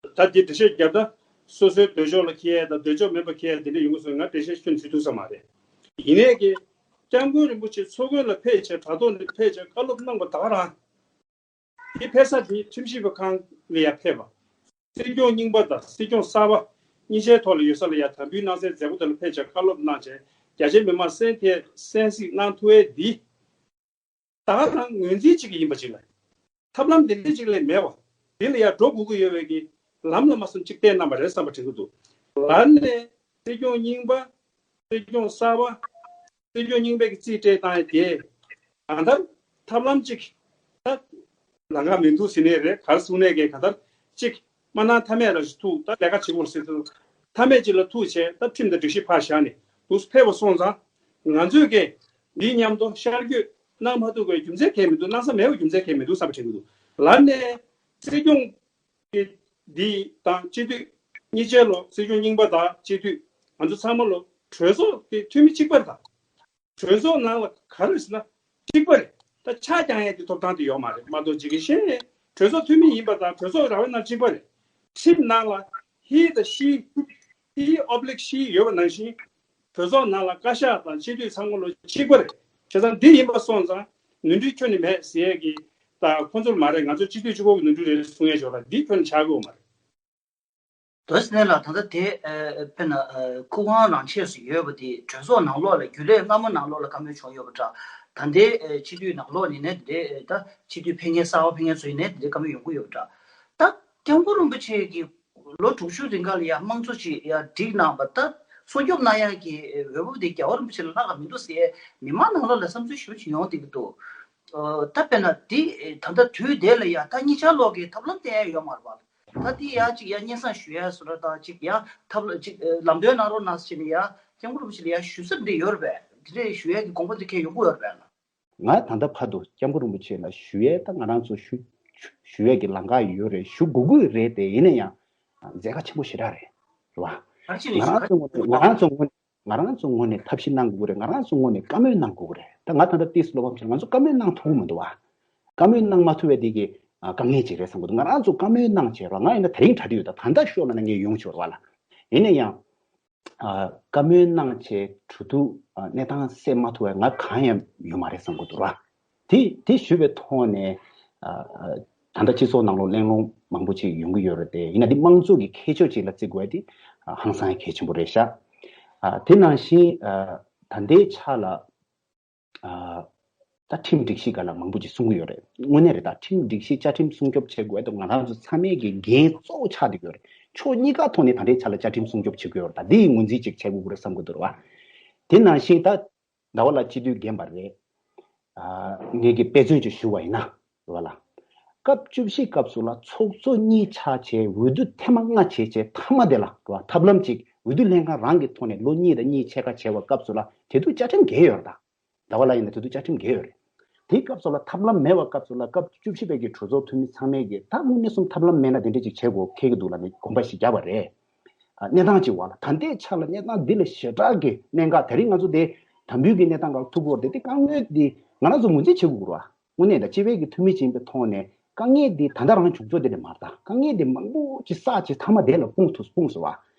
ད་འདི་འགྲེལ་བཤད་རྒྱབ་ད་སོ་སོའི་འདོད་ཕྱོགས་ལ་འཁེལ་ཡ་དང་འདོད་ཕྱོགས་མིན་པ་འཁེལ་ཡ་འདི་འདྲ་ཡོང་གི་སོང་། ང་འགྲེལ་བཤད་ཁྱོན་ཚུད་ཐུབ་ས་མ་རེད། ཡིན་ནའི་གི་སྐྱབས་མགོན་རིན་པོ་ཆེ་ཚོགས་མགོན་ལ་ཕེབས་བྱས་དྲ་ཐོག་ནས་ཕེབས་བྱས་བཀའ་སློབ་གནང་བ་ད་ག་རང་། དེ་ཕེབས་ས་དེ་ཁྲིམས་ཞིབ་པ་ཁང་ལ་ཡང་ཕེབས་པ། སྲིད་སྐྱོང་རྙིང་པ་དང་སྲིད་སྐྱོང་གསར་པ་གཉིས་ཆའི་ཐོག་ལ་ཡོད་ས་ལ་ཡང་དམ་འབུལ་གནང་སའི་མཛད་སྒོ་དེ་ལ་ཕེབས་བྱས་བཀའ་སློབ་གནང་བྱས་རྒྱ་ཆེའི་མི་མང་གསན་ཐད་གསན་གཟིགས་གནང་ཐུབ་ཡས་འདི། ད་ག་རང་ངོས་འཛིན་གཅིག་ཡིན་པ་ཅིག་ལ། ཐབས་ལམ་དེ་འདྲ་ཅིག་ལས་མེད་པ། དེ་ལ་ཡང་འགྲོ་དགོས་ཀྱི་ཡོད་པའི་གི་ལམ་ལ་མ་སོང་གཅིག་བསྟན་གནང་བ་རེད་བསམ་པ་དྲན་གྱི་འདུག་ལར་ནས་སྲིད་སྐྱོང་རྙིང་པ། སྲིད་སྐྱོང་གསར་པ། སྲིད་སྐྱོང་རྙིང་པའི་གི་རྩིས་སྤྲད་བཏང་ཡས་དེ། གང་ལྟར་ཐབས་ལམ་གཅིག་ད་ལམ་ཁ་མི་འདུག་ཟེར་ནའི་རེད། ག་རེ་གསུང་ནའི་གི་གང་ལྟར་གཅིག་མ་གནང་ཐབས་མེད་རང་ཞིག་ཐུག་ད་ལས་ཀ་བྱེད་དགོས་ཟེར་དུས་ཐབས་མེད་ཅིག་ལ་ཐུག་བྱས་ད་ཁྲིམས་དང་སྒྲིག་གཞི་ཕར་བཞག་ནས་འདུག་ཕེབས་པ་སོང་ཙང་། ང་ཚོས་གི་འདིའི་མཉམ་དུ་ཤར་བསྐྱོད་གནང་མ་ཐུབ་པའི་རྒྱུ་མཚན་གང་ཡང་མི་འདུག་གནང་ས་མེད་པའི་རྒྱུ་མཚན་གང་ཡང་མི་འདུག་བསམ་པ་དྲན་གྱི་འདུག་ལར་ནས་སྲིད་སྐྱོང་གི་འདི་དང་སྤྱི་འཐུས་གཉིས་ཆའི་ལོ་སྲིད་སྐྱོང་རྙིང་པ་དང་སྤྱི་འཐུས་ང་ཚོ་ཚང་མ་ལོ་གྲོས་ཚོགས་ཀྱི་འཐུས་མི་གཅིག་པ་རེད། ད་གྲོས་ཚོགས་ནང་ལ་ག་རེ་ཟེར་ན་གཅིག་པ་རེད། ད་ཆག་རྐྱང་ཡས་ཀྱི་ཐོབ་ཐང་དེ་ཡོད་མ་རེད་མ་གཏོགས་ཇི་གི་ཤེས་གྲོས་ཚོགས་འཐུས་མི་ཡིན་པ་དང་གྲོས་ཚོགས་ར་བའི་ནང་གཅིག་པ་རེད། ཁྲིམས་ནང་ལ་ཧི་དང་ཤི། ཧི་ཨོབ་ལིག་ཤི་ཡོད་པ་ནང་བཞིན། གྲོས་ཚོགས་ནང་ལ་བཀའ་ཤག་དང་སྤྱི་འཐུས་ཚང་མ་ལོ་གཅིག་པ་རེད། བྱས་ཙང་འདི་ཡིན་པ་སོང་ཙང་ནོར་འཁྲུལ་ཁྱོན་ནས་མེད་ཟེར་ཡས་ཀྱི་ད་ཁོང་ཚོར་མ་རེད། ང་ཚོ་སྤྱི་འཐུས་གཅིག་པོ་གི་ནོར་འཁྲུལ་རེད་གསུང་ཡས་ཅིག་ཡོད་ལ་འདི་ཁྱོན་ནས་ཆགས་ཀྱི་ཡོད་མ་རེད། དོ་སི་ནས་ལ་ད་ལྟ་དེ་དཔེར་ན་ཁུ་ཁང་རང་ཆས་སུ་ཡོད་པ་དེ་གྲོས་ཚོགས་ནང་ལོགས་ལ་རྒྱུན་ལས་སྔ་མོ་ནང་ལོགས་ལ་བཀའ་མོལ་བྱུང་ཡོད་པ་འདྲ། ད་ལྟའི་སྤྱི་འཐུས་ནང་ལོགས་ནས་ནས་དེ་ད་སྤྱི་འཐུས་ཕེབས་མཁན་གསར་པ་ཕེབས་མཁན་ཚོ་ཡིན་ནས་དེ་བཀའ་མོལ་ཡོང་གི་ཡོད་པ་འདྲ། ད་སྐྱབས་མགོན་རིན་པོ་ཆེ་གིས་ལོ་དྲུག་ཅུ་རིང་ག་ལ་ཡ་དམངས་གཙོ་ཅིག་ཡ་སྒྲིག་གནང་བ་ད་སྲུང་སྐྱོབ་གནང་ཡག་གི་འོས་བབ་དེ་རྒྱལ་བ་རིན་པོ་ཆེ་ལ་ལྷག་ག་མི་འདུག་ཟེར་མི་མང་ནང་ལོགས་ལ་བསམ་ཚུལ་ཞེ་པོ་ཅིག་ཡོང་བསྡད་ཀྱི་འདུག་ཨ་ད་དཔེར་ན་འདི་ད་ལྟ་དུས་འདས་ལ་ཡ་ད་གཉིས་ཆར་ལོག་གི་ཐབས་ལམ་བསྟན་ཡ་ཡོད་མ་རེད་པ། ད་འདི་ཡ་ཅིག་ཡ་སྙན་སེང་ཞུ་ཡ་བཟོ་འདྲ་དང་ཅིག་ཡ་ཐབས་ལ་ཅིག་ལམ་སྟོན་གནང་རོགས་གནང་ཟེར་ནས་ཡ་སྐྱབས་མགོན་རིན་པོ་ཆེ་ལ་ཡ་ཞུ་ས་འདི་ཡོད་རེད་པས། འདི་འདྲས་ཞུ་ཡ་གི་དགོངས་པ་འདི་ཁྱེད་ཡོང་གི་ཡོད་རེད་པས། ང་ད་ལྟ་བར་དུ་སྐྱབས་མགོན་རིན་པོ་ཆེ་ལ་ཞུ་ཡས་ད་ང་རང་ཚོ་ཞུ་ཞུ་ཞུ་ཡས་ཀྱི་ལམ་ཁ་ཡོད་རེད། ཞུ་དགོས་ཀྱི་རེད་དེ། ཡིན་ན་ཡང་མཛད་དཀའ་ཆེན་པོ་ཞེ་དྲག་རེད། རེད་བ། ག་རེ་བྱས་ནས་ང་ཞུ་རང་ཚོ་ངོས་ནས་ང་རང་ཚོ་ངོས་ནས་ང་རང་ཚོ་ངོས་ནས་ཐབས་ཤེས་གནང་དགོས་ཀྱི་རེད། ང་རང་ཚོ་ངོས་ནས་བཀའ་མོལ་གནང་དགོས་ཀྱི་རེད། ད་ང་ད་ལྟ་ཏིས་བློ་ཕམ་ཆེ་ང་ཚོ་བཀའ་མོལ་གནང་ཐུབ་ཀྱི་མི་འདུག་བ། བཀའ་མོལ་གནང་མ་ཐུབ་པའི་དེ་གི་ཨ་དཀའ་ངལ་ཅིག་རེད་བསམ་གྱི་འདུག་ང་རང་ཚོ་བཀའ་མོལ་གནང་བྱས་རོགས། ང་ཡིན་ན་དེ་རིང་གྲ་སྒྲིག་ཡོད། ད་ད་ལྟ་ཤོག་ལབ་ན་ངས་ཡོང་ཆོག་རེད་བ་ལ། ཡིན་ན་ཡང་། ཨ་བཀའ་མོལ་གནང་བྱས་གྲོས་བསྡུར་ཨ་གནས་སྟངས་སེལ་མ་ཐུབ་པའི་ང་གང་ཡང་ཡོད་མ་རེད་བསམ་གྱི་འདུག་ར། དེ་དེ་ཞུས་པའི་ཐོག་ནས་ཨ་ཨ་ ད་ལྟ་སྤྱི་ཚོགས་ནང་ལོགས་གླེང་སློང་མང་པོ་ཅིག་ཡོང་གི་ཡོད་རེད་དེ། ཡིན་ན་འདི་དམངས་གཙོ་གི་ཁྱད་ཆོས་ཅིག་ལ་བརྩི་དགོས་ཡ་དེ་ཧང་སང་གལ་ཆེན་པོ་རེད་ཤག་ཨ། དེ་ནང་བཞིན་ཨ། ད་ལྟའི་ཆ་ལ་ཨ། ད་ཁྲིམས་སྒྲིག་གཞི་སྒང་ལ་མང་པོ་ཅིག་གསུང་གི་ཡོད་རེད། དངོས་གནས་རེད། ད་ཁྲིམས་སྒྲིག་གཞི་བཅའ་ཁྲིམས་སྲུང་སྐྱོབ་བྱེད་དགོས་ཡ་དེ་ང་རང་ཚོ་ཚང་མའི་གི་འགན་གཙོ་བོ་ཆགས་བསྡད་ཡོད་རེད། ཕྱོགས་གཉིས་ཀ་ཐོག་ནས་ད་ལྟའི་ཆ་ལ་བཅའ་ཁྲིམས་སྲུང་སྐྱོབ་བྱེད་དགོས་ཡོད་རེད། ད་འདི་ཡི་ངོས་འཛིན་ཅིག་བྱེད་དགོས་ཀྱི་རེད་བསམ་གྱི་འདུག་རེད་བ། དེ་ནང་བཞིན་ད་ཟླ་བ་ལགས་སྤྱི་འཐུས་རྒན་པ་རེད། ཨ། ངེད་ཀྱིས་དཔེ་མཚོན་ཅིག་ཞུ་བ་ཡིན་ན། རེད་བ་ལ། སྐབས་བཅུ་བཞི་སྐབས་སུ་ལ་ཚོགས་གཙོ་གཉིས་ཆགས་བྱས་འོས་བསྡུ་ཐེངས་མ་ལྔ་བྱས་བྱས་མཐའ་མ་དེ་ལ། རེད་བ། ཐབས་ལམ་ཅིག་འོས་བསྡུ་ལྷན་ཁང་རང་གི་ཐོག་ནས་ལོ་གཉིས་དང་གཉིས་ཕྱེད་ཀ་བྱས་པ་སྐབས་སུ་ལ་དེ་དུས་བཅའ་ཁྲིམས་འགལ་ཡོད་རེད་ད། ཟླ་བ་ལགས་ཡིན་ན་དེ་དུས་བཅའ་ཁྲིམས་འགལ་ཡོད་རེད། དེའི་སྐབས་སུ་ལ་ཐབས་ལམ་མེད་པ་སྐབས་སུ་ལ་སྐབས་བཅུ་བཞི་པའི་གི་གྲོས་ཚོགས་འཐུས་མི་ཚང་མས་གི་ད་དངོས་གནས་སོང་ཐབས་ལམ་མེད་ན་དེ་འདྲས་ཅིག་བྱེད་དགོས་ཁེལ་གི་འདུག་ལབ་ནས་དགོངས་པ་ཞིག་བརྒྱབ་པ་རེད། ཨ། གནས་སྟངས་ཅིག་བ་ལ། ད་ལྟའི་ཆ་ལ་གནས་སྟངས་འདི་ལས་ཞེ་དྲག་གི་གནད་འགག་ད་རིང་ང་ཚོ་དེ་དམ་འབུལ་གྱི་གནས་སྟངས་སྒང་ཐུག་གི་ཡོད་རེད་དེ། དེ་དཀའ་ངལ་འདི་ང་རང་ཚོ་ངོས་འཛིན་བྱེད་དགོས་རེད་བ། དངོས་གནས་ད་སྤྱི་པའི་གི་འཐུས་མི་ཅིག་ཡིན་པའི་ཐོག་ནས་དཀའ་ངལ་འདི་ད་ལྟ་རང་བྱུང་ཕྱོགས་དེ་ལས་མ་རེད་ད། དཀའ་ངལ་འདི་མང་པོ་ཅིག་བསགས་བྱས་མཐའ་མ་དེ་ལ་སྤུངས་ཐུབ་སྤུངས་སོང་བ།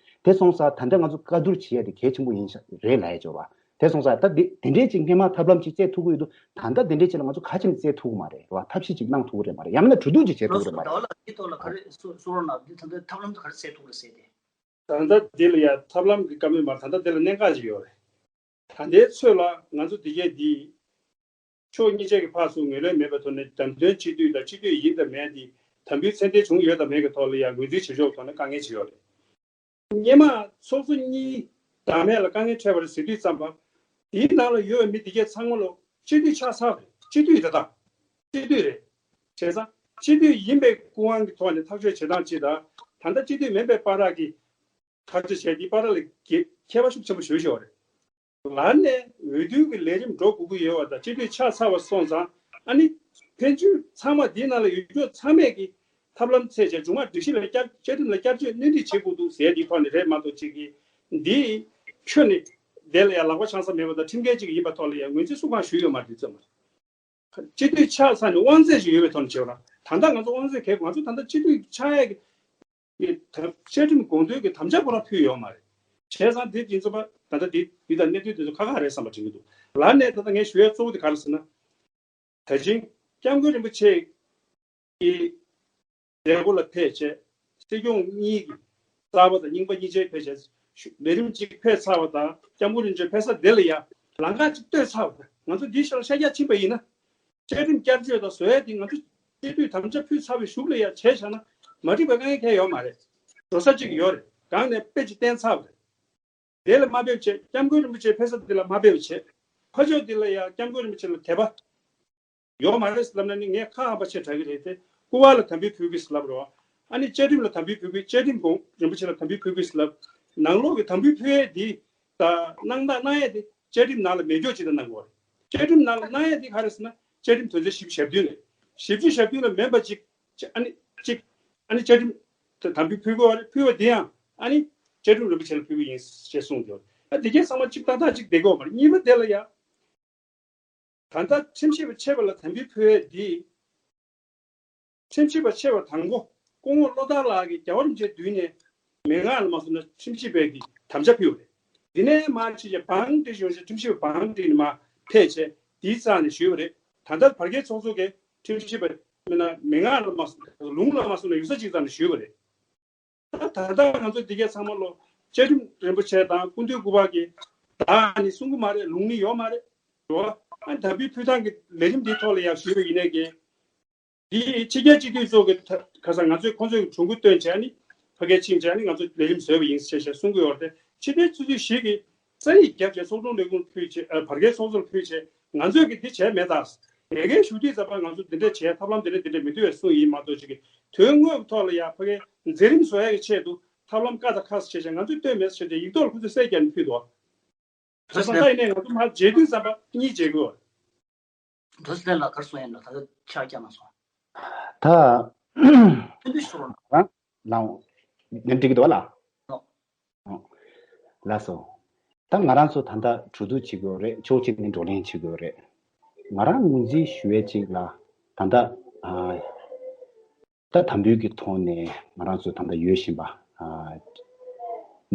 དེ་སོང་ཙང་ད་ལྟ་ང་ཚོ་བཀའ་བསྡུར་བྱེད་ཡ་དེ་གལ་ཆེན་པོ་ཡིན་ཤག་རེད་ལབ་ཡ་ཅིག་ཡོད་རེད་བ། དེ་སོང་ཙང་ད་དེ་དེ་འདྲས་ཅིག་སྔས་མ་ཐབས་ལམ་ཅིག་བཙལ་ཐུབ་ཀྱི་ཡོད་དུས། ད་ལྟ་དེ་འདྲས་ཅིག་ལ་ང་ཚོ་ག་ཅིག་ནས་བཙལ་ཐུབ་ཀྱི་མ་རེད་བ། ཐབས་ཤེས་ཅིག་གནང་ཐུབ་ཀྱི་རེད་མ་རེད། ཡང་མིན་ན་གྲོས་བསྡུར་ཅིག་བྱེད་ཐུབ་ཀྱི་རེད་མ་རེད། ཟུར་ཟུར་ལ་འདི་ད་ལྟ་ཐབས་ལམ་དེ་ག་རེ་བཙལ་ཐུབ་ཀྱི་རེད་ཟེར་ཏེ། ད་ལྟ་འདི་ལ་ཡ་ཐབས་ལམ་གྱི་བཀའ་མོལ་མ་རེད། ད་ལྟ་འདི་ལ་གནད་འགག་ཅིག་ཡོད་རེད། ད་ལྟའི་ཚོད་ལ་ང་ཚོ་འདི་གས་འདི་ཕྱོགས་གཉིས་ཆ་གི་ཕར་ཚུར་ངོས་ལེན་མེད་པའི་ཐོག་ནས་བདམས་ཐོན་སྤྱི་འཐུས་དང་སྤྱི་འཐུས་ཡིན་དང་མིན་འདི་དམ་འབུལ་ཚད་ལྡན་བྱུང་ཡོད་དང་མེད་ཀྱི་ཐོག་ལ་ཡང་ངོས་འཛིན་བྱེད་ཕྱོགས་ཐོག་ནས་དཀའ་ངལ་ཅིག་ཡོད་རེད། སྔོན་མ་ཚོགས་གཙོ་གཉིས་བདམས་ཡས་ལ་དཀའ་ངལ་འཕྲད་པ་རེད་ཟེར་དུས་ཙམ་པ། དེའི་ནང་ལ་ཡོད་པའི་མི་དེ་གས་ཚང་མ་ལོ་སྤྱི་འཐུས་ཆགས་ཚར་རེད། སྤྱི་འཐུས་རེད་ད། སྤྱི་འཐུས་རེད། བྱས་ཙང་སྤྱི་འཐུས་ཡིན་པའི་སྐུ་དབང་གི་ཐོག་ནས་ཐག་གཅོད་བྱེད་སྟངས་གཅིག་དང་། ད་ལྟ་སྤྱི་འཐུས་མིན་པའི་བར་གྱི་ཐག་གཅོད་བྱས་དེའི་བར་ལ་གི་ཁྱད་པར་ཤུགས་ཆེན་པོ་ཞེ་པོ་ཅིག་ཡོད་རེད། ལར་ནས་འོས་བསྡུ་གི་ལས་རིམ་འགྲོ་དགོས་ཀྱི་ཡོད་པ་དང་། སྤྱི་འཐུས་ཆགས་ཚར་བ་སོང་ཙང་། ཨ་ནི་ཕན་ཚུན་ཚང་མ་འདིའི་ནང་ལ་ཡོད་ཆོག་ཚང་མས་ཀྱི་ཐབས་ལམ་བཙལ་བྱས་མཇུག་མ་སྒྲིག་གཞི་ལ་བསྐྱར། བཅའ་ཁྲིམས་ལ་བསྐྱར་བཅོས་སྣོན་འདྲི་བྱེད་དགོས་འདུག་ཟེར་འདིའི་ཐོག་ནས་རེད་མ་གཏོགས། གཅིག་གིས་འདི་ཁྱོན་ནས་དེ་ལ་ཡང་ལག་པ་འཆང་ས་མེད་པ་དང་། ཁྲིམས་འགལ་ཅིག་ཡིན་པ་ཐོག་ལ་ཡང་ངོས་འཛིན་སུ་གང་ཞུས་ཡོད་མ་རེད། དུས་ཚོད་མ་རེད། སྤྱི་འཐུས་ཆགས་ཚར་ནས་དབང་ཚད་ཅིག་ཡོད་པའི་ཐོག་ནས་བྱས་པ་ན། ད་ལྟ་ང་ཚོ་དབང་ཚད་གལ། ང་ཚོ་ད་ལྟ་སྤྱི་འཐུས་ཆགས་ཡས་ཀྱི་ཀྱི་དམ། བཅའ་ཁྲིམས་དགོངས་དོན་གྱི་དམ་བཅའ་ཁོ་རང་ཕུལ་ཡོད་མ་རེད། བྱས་ཙང་འདི་ཡིན་ཙམ་པ་ད་ལྟ་འདི་འདི་དང་གནད་དོན་དེ་ཚོ་ཁག་ཁག་རེད་བསམ་པ་དྲན་གྱི་འདུག། ལར་ནས་ད་ལྟ་ངས་ཞུ་ཡས་གཙོ་བོ་དེ་ག་རེ་ཟེར་ན། ད་ཅིང་སྐྱབས་མགོན་རིན་པོ་ཆེ་གི་མཛད་སྒོ་ལ་ཕེབས་བྱས། སྲིད་སྐྱོང་གཉིས་ཀྱི་གསར་པ་དང་རྙིང་པ་གཉིས་ཆར་ཕེབས་བྱས། ལས་རིམ་གཅིག་ཕེབས་ཚར་བ་དང་། སྐྱབས་མགོན་རིན་པོ་ཆེ་ཕེབས་ས་དེ་ལ་ཡ་ལམ་ཁ་གཅིག་བཏོད་ཚར་བ་དང་། ང་ཚོ་འདི་ཤར་ལ་ཤར་རྒྱག་ཕྱིན་པ་ཡིན་ན། བཅའ་ཁྲིམས་བསྐྱར་བཅོས་དང་བཟོ་ཡས་དེ་ང་ཚོ་སྤྱི་འཐུས་དམ་བཅའ་ཕུལ་ཚར་བའི་གཞུག་ལ་ཡ་བྱས་བཞག་ན་མ་འགྲིག་པའི་དཀའ་ངལ་གང་ཡང་ཡོད་མ་རེད། འགྲོ་ས་གཅིག་ཡོད་རེད། གང་ནས་དཔེ་ཅིག་བསྟན་ཚར་བ་རེད། དེ་ལ་མ་ཕེབས་བྱས། སྐྱབས་མགོན་རིན་པོ་ཆེ་ཕེབས་ས་དེ་ལ་མ་ཕེབས་བྱས། ཕར་ཕྱོགས་དེ་ལ་ཡ་སྐྱབས་མགོན་རིན་པོ་ཆེ་ལ་དད་པ་ཡོད་མ་རེད་ལབ་ན་ནི་ངས་ཁ་ཧམ་པ་བྱས་དྲག་གི་རེད་དེ། སྐུ་པར་ལ་དམ་འབུལ་ཕུལ་གི་ཟེར་ལབ་རོགས། ཨ་ནི་བཅའ་ཁྲིམས་ལ་དམ་འབུལ་ཕུལ་གི། བཅའ་ཁྲིམས་དགོངས། རིན་པོ་ཆེ་ལ་དམ་འབུལ་ཕུལ་གི་ཟེར་ལབ། ནང་ལོགས་ཀྱི་དམ་འབུལ་ཕུལ་ཡས་དེ་ད་གནང་སྟངས་གནང་ཡས་དེ་བཅའ་ཁྲིམས་ནང་ལ་མེད་སྐྱོར་བྱེད་སྟངས་གནང་དགོས་རེད། བཅའ་ཁྲིམས་ནང་ལ་གནང་ཡས་དེ་ག་རེ་ཟེར་ན། བཅའ་ཁྲིམས་དོན་ཚན་བཞི་བཅུ་ཞེ་བདུན་རེད། བཞི་བཅུ་ཞེ་བདུན་ལ་མེད་པ་ཅིག་ཅིག་ཨ་ནི་ཅིག་ཨ་ནི་བཅའ་ཁྲིམས་དམ་འབུལ་ཕུལ་དགོས་པ་རེད། ཕུལ་བ་དེ་ཡང་ཨ་ནི་བཅའ་ཁྲིམས་རིན་པོ་ཆེ་ལ་ཕུལ་གི་ཡིན་ཞེས་གསུངས་ཡོད། ཨ། དེ་གའི་ཚང་མ་གཅིག་ཏག་ཏག་གཅིག་བསྡད་དགོས་པ་རེད། གཉིས་པ་དེ་ལ་ཡ། ད་ལྟ་ཁྲིམས་ཞིབ་པ་ཆེ་བ་ལ་དམ་འབུལ་ཕུལ་ཡས་འདི། ཁྲིམས་ཞིབ་པ་ཆེ་བ་དང་པོ་སྐུ་ངོ་བློ་བདེ་ལགས་ཀྱིས་རྒྱལ་བ་རིན་པོ་ཆེའི་མདུན་ནས་མན་ངག་ལ་མ་སོང་ན་ཁྲིམས་ཞིབ་པའི་གི་དམ་བཅའ་ཕུལ་བ་རེད། འདི་ནས་མར་ཕྱིན་བྱས་བང་སྒྲིག་ཡོང་བྱས། ཁྲིམས་ཞིབ་པ་བང་སྒྲིག་ནས་མར་ཕེབས་བྱས་དེའི་རྩ་ནས་ཞུས་པ་རེད། ད་ལྟ་བར་བརྒལ་ཚོགས་གཙོ་གིས་ཁྲིམས་ཞིབ་པ་མིན་ན་མན་ངག་ལ་མ་སོང་། ལུང་ལ་མ་སོང་ན་ཡུགས་ས་གཅིག་རྩ་ནས་ཞུས་པ་རེད། ད་ད་ལྟ་ང་ཚོ་འདི་གའི་ཚང་མ་ལོ་བཅའ་ཁྲིམས་རིན་པོ་ཆེ་དང་སྐུ་མདུན་སྐུ་པར་གྱི་བདག་ནི་གསུང་གི་མ་རེད། ལུང་ནི་ཡོད་མ་རེད། རེད་བ། ཨ། དམ་འབུལ་ཕུལ་སྟངས་ཀྱི་ལས་རིམ་འདིའི་ཐོག་ལ་ཡང་ཞུས་པ་ཡིན་ནའི་གི། འདི་ཕྱི་རྒྱལ་སྤྱི་འཐུས་ཚོ་གི་ད་ཁ་སང་ང་ཚོས་ཁོང་ཚོའི་གྲོས་འགོ་བཏོན་བྱས་ནི་ཕ་གིར་ཕྱིན་བྱས་ནི་ང་ཚོ་ལས་རིམ་བཟོས་པ་ཡིན་ཞེས་ཞེས་གསུང་གི་ཡོད་རེད། ཕྱི་རྒྱལ་སྤྱི་འཐུས་ཞིག་གིས་རྩ་ཡིག་བརྒྱབ་བྱས་ཚོགས་དྲུང་ལས་ཁུངས་ཕུལ་བྱས། ཨ། བར་བརྒལ་ཚོགས་གཙོར་ཕུལ་བྱས། ང་ཚོས་ཀྱི་འདི་བྱས་མེད་ད། ཡ་གིར་བཞུགས་དུས་ཙམ་པ་ང་ཚོ་འདི་འདྲ་བྱས། ཐབས་ལམ་འདི་འདྲ་འདི་འདྲ་མི་འདུག་བས་གསུངས་ཡིན་མ་གཏོགས། ཅིག་གི་དོན་དངོས་ཀྱི་ཐོག་ལ་ཡ་ཕ་གིའི་མཛད་རིམ་བཟོ་ཡ་གི་ཆེད་དུ་ཐབས་ལམ་བཀའ་དང་ཁ་བྱས་བྱས་ང་ཚོས་བཏོན་མེད་ཟེར་བྱས་ཡིག་ཐོག་ལ་ཁོ་ཚོས་གསལ་རྒྱག་ནས་ཕུལ་འདུག། བྱས་ཙང་ད་ཡིན་ནའི་ང་ཚོ་མར་མཇལ་དུས་ཙམ་པ་གཉིས་མཇལ་དགོས། འགྲོ་སི་ལན་ལ་གར་སོང་ཡིན་ལ་ད་ལྟ་ཕྱག་རྒྱ་མ་སོང་། ད། ཕན་ཚུན་ཞུ་རོགས་གནང་། ལའོ། ནན་འགྲིག་གི་འདུག་བ་ལ། ལགས་སོ། ད་ང་རང་ཚོ་ད་ལྟ་གྲོས་བསྡུར་བྱེད་དགོས་རེད། ཕྱོགས་གཅིག་ནས་བགྲོ་གླེང་བྱེད་དགོས་རེད། ང་རང་ངོས་འཛིན་ཞུ་ཡས་གཅིག་ལ། ད་ལྟ་ཨ། ད་དམ་འབུལ་གྱི་ཐོག་ནས་ང་རང་ཚོ་ད་ལྟ་ཡོད་བཞིན་པ། ཨ།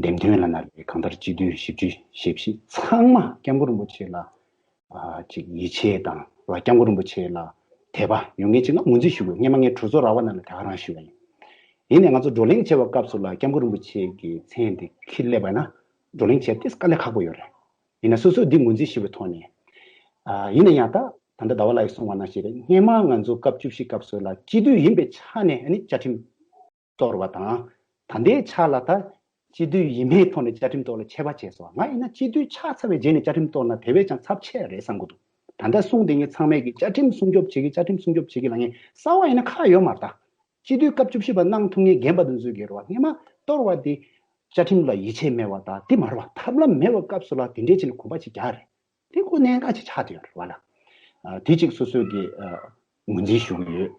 འདེམས་ཐོན་ལབ་ན་རེད། གང་ལྟར་སྤྱི་འཐུས་བཞི་བཅུ་ཞེ་བཞི་ཚང་མ་སྐྱབས་མགོན་རིན་པོ་ཆེ་ལ། ཨ། ཅིག་ཡིད་ཆེས་དང་། རེད་བ། སྐྱབས་མགོན་རིན་པོ་ཆེ་ལ་ དད་པ་ཡོད་མཁན་ཅིག་ང་ངོས་འཛིན་ཞུ་དགོས། སྔན་མ་ངས་གྲོས་ཚོགས་ར་བ་ནང་ལ་དེ་ག་རང་ཞུས་པ་ཡིན། ཡིན་ནའི་ང་ཚོ་བགྲོ་གླེང་བྱེད་པའི་སྐབས་སུ་ལ་སྐྱབས་མགོན་རིན་པོ་ཆེ་གི་མཚན་དེ་ཁྱེར་སླེབས་པ་ན་བགྲོ་གླེང་བྱེད་དེ་དཀའ་ལས་ཁག་པོ་ཡོད་རེད། ཡིན་ན་སོ་སོས་འདི་ངོས་འཛིན་ཞུ་བའི་ཐོག་ནས། ཨ་ཡིན་ན་ཡང་ད་ད་ལྟ་ཟླ་བ་ལགས་ཀྱིས་གསུངས་པ་ནང་བཞིན་རེད། སྔན་མ་ང་ཚོ་སྐབས་བཅུ་བཞི་སྐབས་སུ་ལ་སྤྱི་འཐུས་ཡིན་པའི་ཆ་ནས་ཨ་ནི་བཅའ་ཁྲིམས་གཏོར་བ་དང་། ད་ལྟའི་ཆ་ལ་ད་སྤྱི་འཐུས་ཡིན་མིན་ཐོག་ནས་བཅའ་ཁྲིམས་གཏོར་ལ་ཁྱད་པར་བྱས་སོང་། ང་ཡིན་ན་སྤྱི་འཐུས་ཆགས་ཚར་བའི་རྗེས་ནས་བཅའ་ཁྲིམས་གཏོར་ན་དེ་བས་ཀྱང་ཚབས་ཆེ་རེད་བསམ་གྱི་འདུག་ད་ལྟ་གསུངས་དེ་ངས་ཚང་མས་ཀྱི་བཅའ་ཁྲིམས་སྲུང་སྐྱོབ་བྱེད་ཀྱི་བཅའ་ཁྲིམས་སྲུང་སྐྱོབ་བྱེད་ཀྱི་ལ་ངས་གསར་བ་ཡིན་ན་ཁག་ཡོད་མ་རེད་ད། སྤྱི་འཐུས་སྐབས་བཅུ་བཞི་པ་གནང་ཐུབ་མཁན་རྒན་པ་དེ་ཚོས་ཀྱི་རེད་བ། སྔན་མ་གཏོར་བ་དེ་བཅའ་ཁྲིམས་ལ་ཡིད་ཆེས་མེད་པ་དང་དེ་མ་རེད་བ། ཐབས་ལམ་མེད་པའི་སྐབས་སུ་ལ་དེ་འདྲའི་ཆེ་ནས་གོམ་པ་ཅིག་རྒྱག་རེད། དེ་ཁོ་གནད་འགག་ཅིག་ཆགས་བསྡད་ཡོད་རེད་བ་ལ། ཨ་དེ་གཅིག་སོ་སོས་ཀྱི་ཨ་ངོས་འཛིན་ཞུ་གི་ཡོད།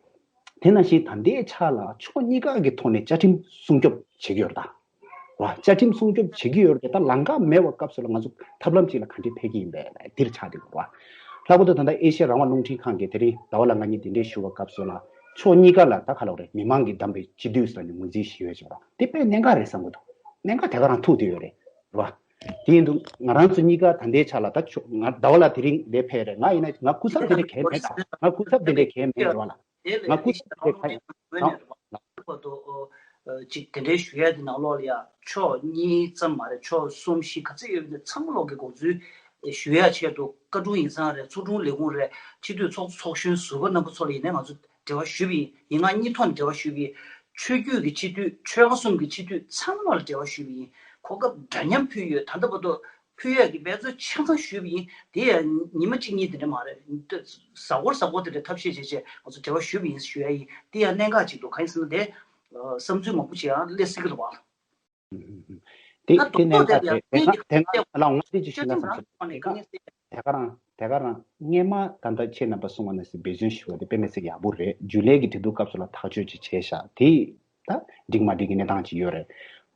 དེ་ནང་བཞིན་ད་ལྟའི་ཆ་ལ་ཕྱོགས་གཉིས་ཀ་གི་ཐོག་ནས་བཅའ་ཁྲིམས་སྲུང་སྐྱོབ་བྱེད་ཀྱི་ཡོད་རེད་ད། བ། བཅའ་ཁྲིམས་སྲུང་སྐྱོབ་བྱེད་ཀྱི་ཡོད་རེད། ད་ལམ་ཁ་མེད་པའི་སྐབས་སུ་ལ་ང་ཚོ་ཐབས་ལམ་ཅིག་ལ་ག་འདྲས་ཕེབས་ཀྱི་ཡིན་པས་འདིར་ཆགས་བསྡད་ཡོད་རེད་བ། ལྷག་པར་དུ་ད་ལྟ་ཨེ་ཤེ་ཡ་རང་དབང་རླུང་འཕྲིན་ཁང་གིས་དེ་རིང་ཟླ་བ་ལ་ང་གཉིས་འདི་འདྲས་ཞུ་བའི་སྐབས་སུ་ལ་ཕྱོགས་གཉིས་ཀ་ལ་ད་ག་ལབ་རེད། མི་མང་གིས་བདམས་པའི་སྤྱི་འཐུས་ཟེར་ནས་ངོས་འཛིན་ཞུ་ཡོད་ཅིག་རེད། དེ་དཔེ་གནད་འགག་རེད་བསམ་གྱི་འདུག་གནད་འགག་དེ་ག་རང་ཐུག་བསྡད་ཡོད་རེད་རེད་བ། དེ་ཡིན་དུས་ང་རང་ཚོ་གཉིས་ཀ་ད་ལྟའི་ཆ་ལ་ད་ཆོ་ང་ཟླ་བ་ལ་དེ་རིང་འདིར་ཕེབས་རེད། ང་ཡིན་ན་ང་སྐུ་ཚབ་དེ་འདྲས་གང་ཡང་མེད་ད། ང་སྐུ་ཚབ་དེ་འདྲས་གང་ཡང་མེད་རེད་བ་ལ། དེ་ལས་ང་སྐུ་ཨེ་ཤི་ཡ་ཚབ་དེ་ལྷོ་ནུབ་ཁ་ཡིན་ནས་ལ་ལ་ལ་བར་དུ་ཅིག་དེ་འདྲའི་ཞུ་ཡ་དེ་ནང་ལོགས་ལ་ཡ་ཕྱོགས་གཉིས་ཙམ་མ་རེད། ཕྱོགས་གསུམ་བཞི་ག་ཚད་ཡོད་པ་དེ་ཚང་མ་ལོག་གི་དགོངས་ཚུལ་ཞུ་ཡ་ཆེད་དུ་བཀའ་དྲུང་ཡིག་ཚང་རེད། ཚོགས་དྲུང་ལས་ཁུངས་རེད། སྤྱི་འཐུས་ཚོགས་གཙོ་ཚོགས་གཞོན་ཟུར་པ་རྣམ་པ་ཚོ་ལ་ཡིན་ནའི་ང་ཚོ་འབྲེལ་བ་ཞུས་པ་ཡིན། ཡིན་ང་གཉིས་ཐོག་ནས་འབྲེལ་བ་ཞུས་པ་ཡིན། ཆོས་བརྒྱུད་ཀྱི་སྤྱི་འཐུས་ཆོལ་ཁ་གསུམ་གྱི་སྤྱི་འཐུས་ཚང་མ་ལ་འབྲེལ་བ་ཞུས་པ་ཡིན། གོ་སྐབས་འདྲ་མཉམ་ཕུལ་ཡོད། ད་ལྟ་བར་དུ་ཕུལ་ཡས་ཀྱི་འབད་རྩོལ་ཆ་ཚང་ཞུས་པ་ཡིན། དེ་ཡང་ཉི་མ་གཅིག་གཉིས་དེ་འདྲ་མ་རེད། གཟའ་འཁོར་གཟའ་འཁོར་དེ་འདྲ་ཐབས་ཤེས་བྱས་བྱས་ང་ཚོ་འབྲེལ་བ་ཞུས་པ་ཡིན་ཞུ་ཡ་ཡིན། དེ་ཡང་གནད་འགག་ཅིག་འདུག་གང་ཡིན་ཟེར་ན་དེ་བསམ་ཚུལ་མང་པོ་ཅིག་ཡང་སླེབས་སྲིད་ཀྱི་འདུག་བ། དེ་ད་དེ་གནད་འགག་དེ་དེ་ག་དེ་ག་ལ་འོང་དེ་ཅིག་ཞུས་ན་བསམ་སོང་། དེ་ག་དེ་ག་རང་དེ་ག་རང་སྔས་མ་ད་ལྟ་ཁྱེད་རྣམ་པ་གསུངས་པ་ནང་བཞིན་འབད་བརྩོན་ཞུ་བ་དེ་དཔེ་མི་སྲིད་ཡག་པོ་རེད། རྒྱུན་ལས་ཀྱི་གྲོས་བསྡུར་སྐབས་སུ་ལ་ཐག་གཅོད་ཅིག་བྱས་ཤག་དེ་ད་འགྲིག་མ་འགྲིག་གི་གནས་སྟངས་ཅིག་ཡོད་རེད།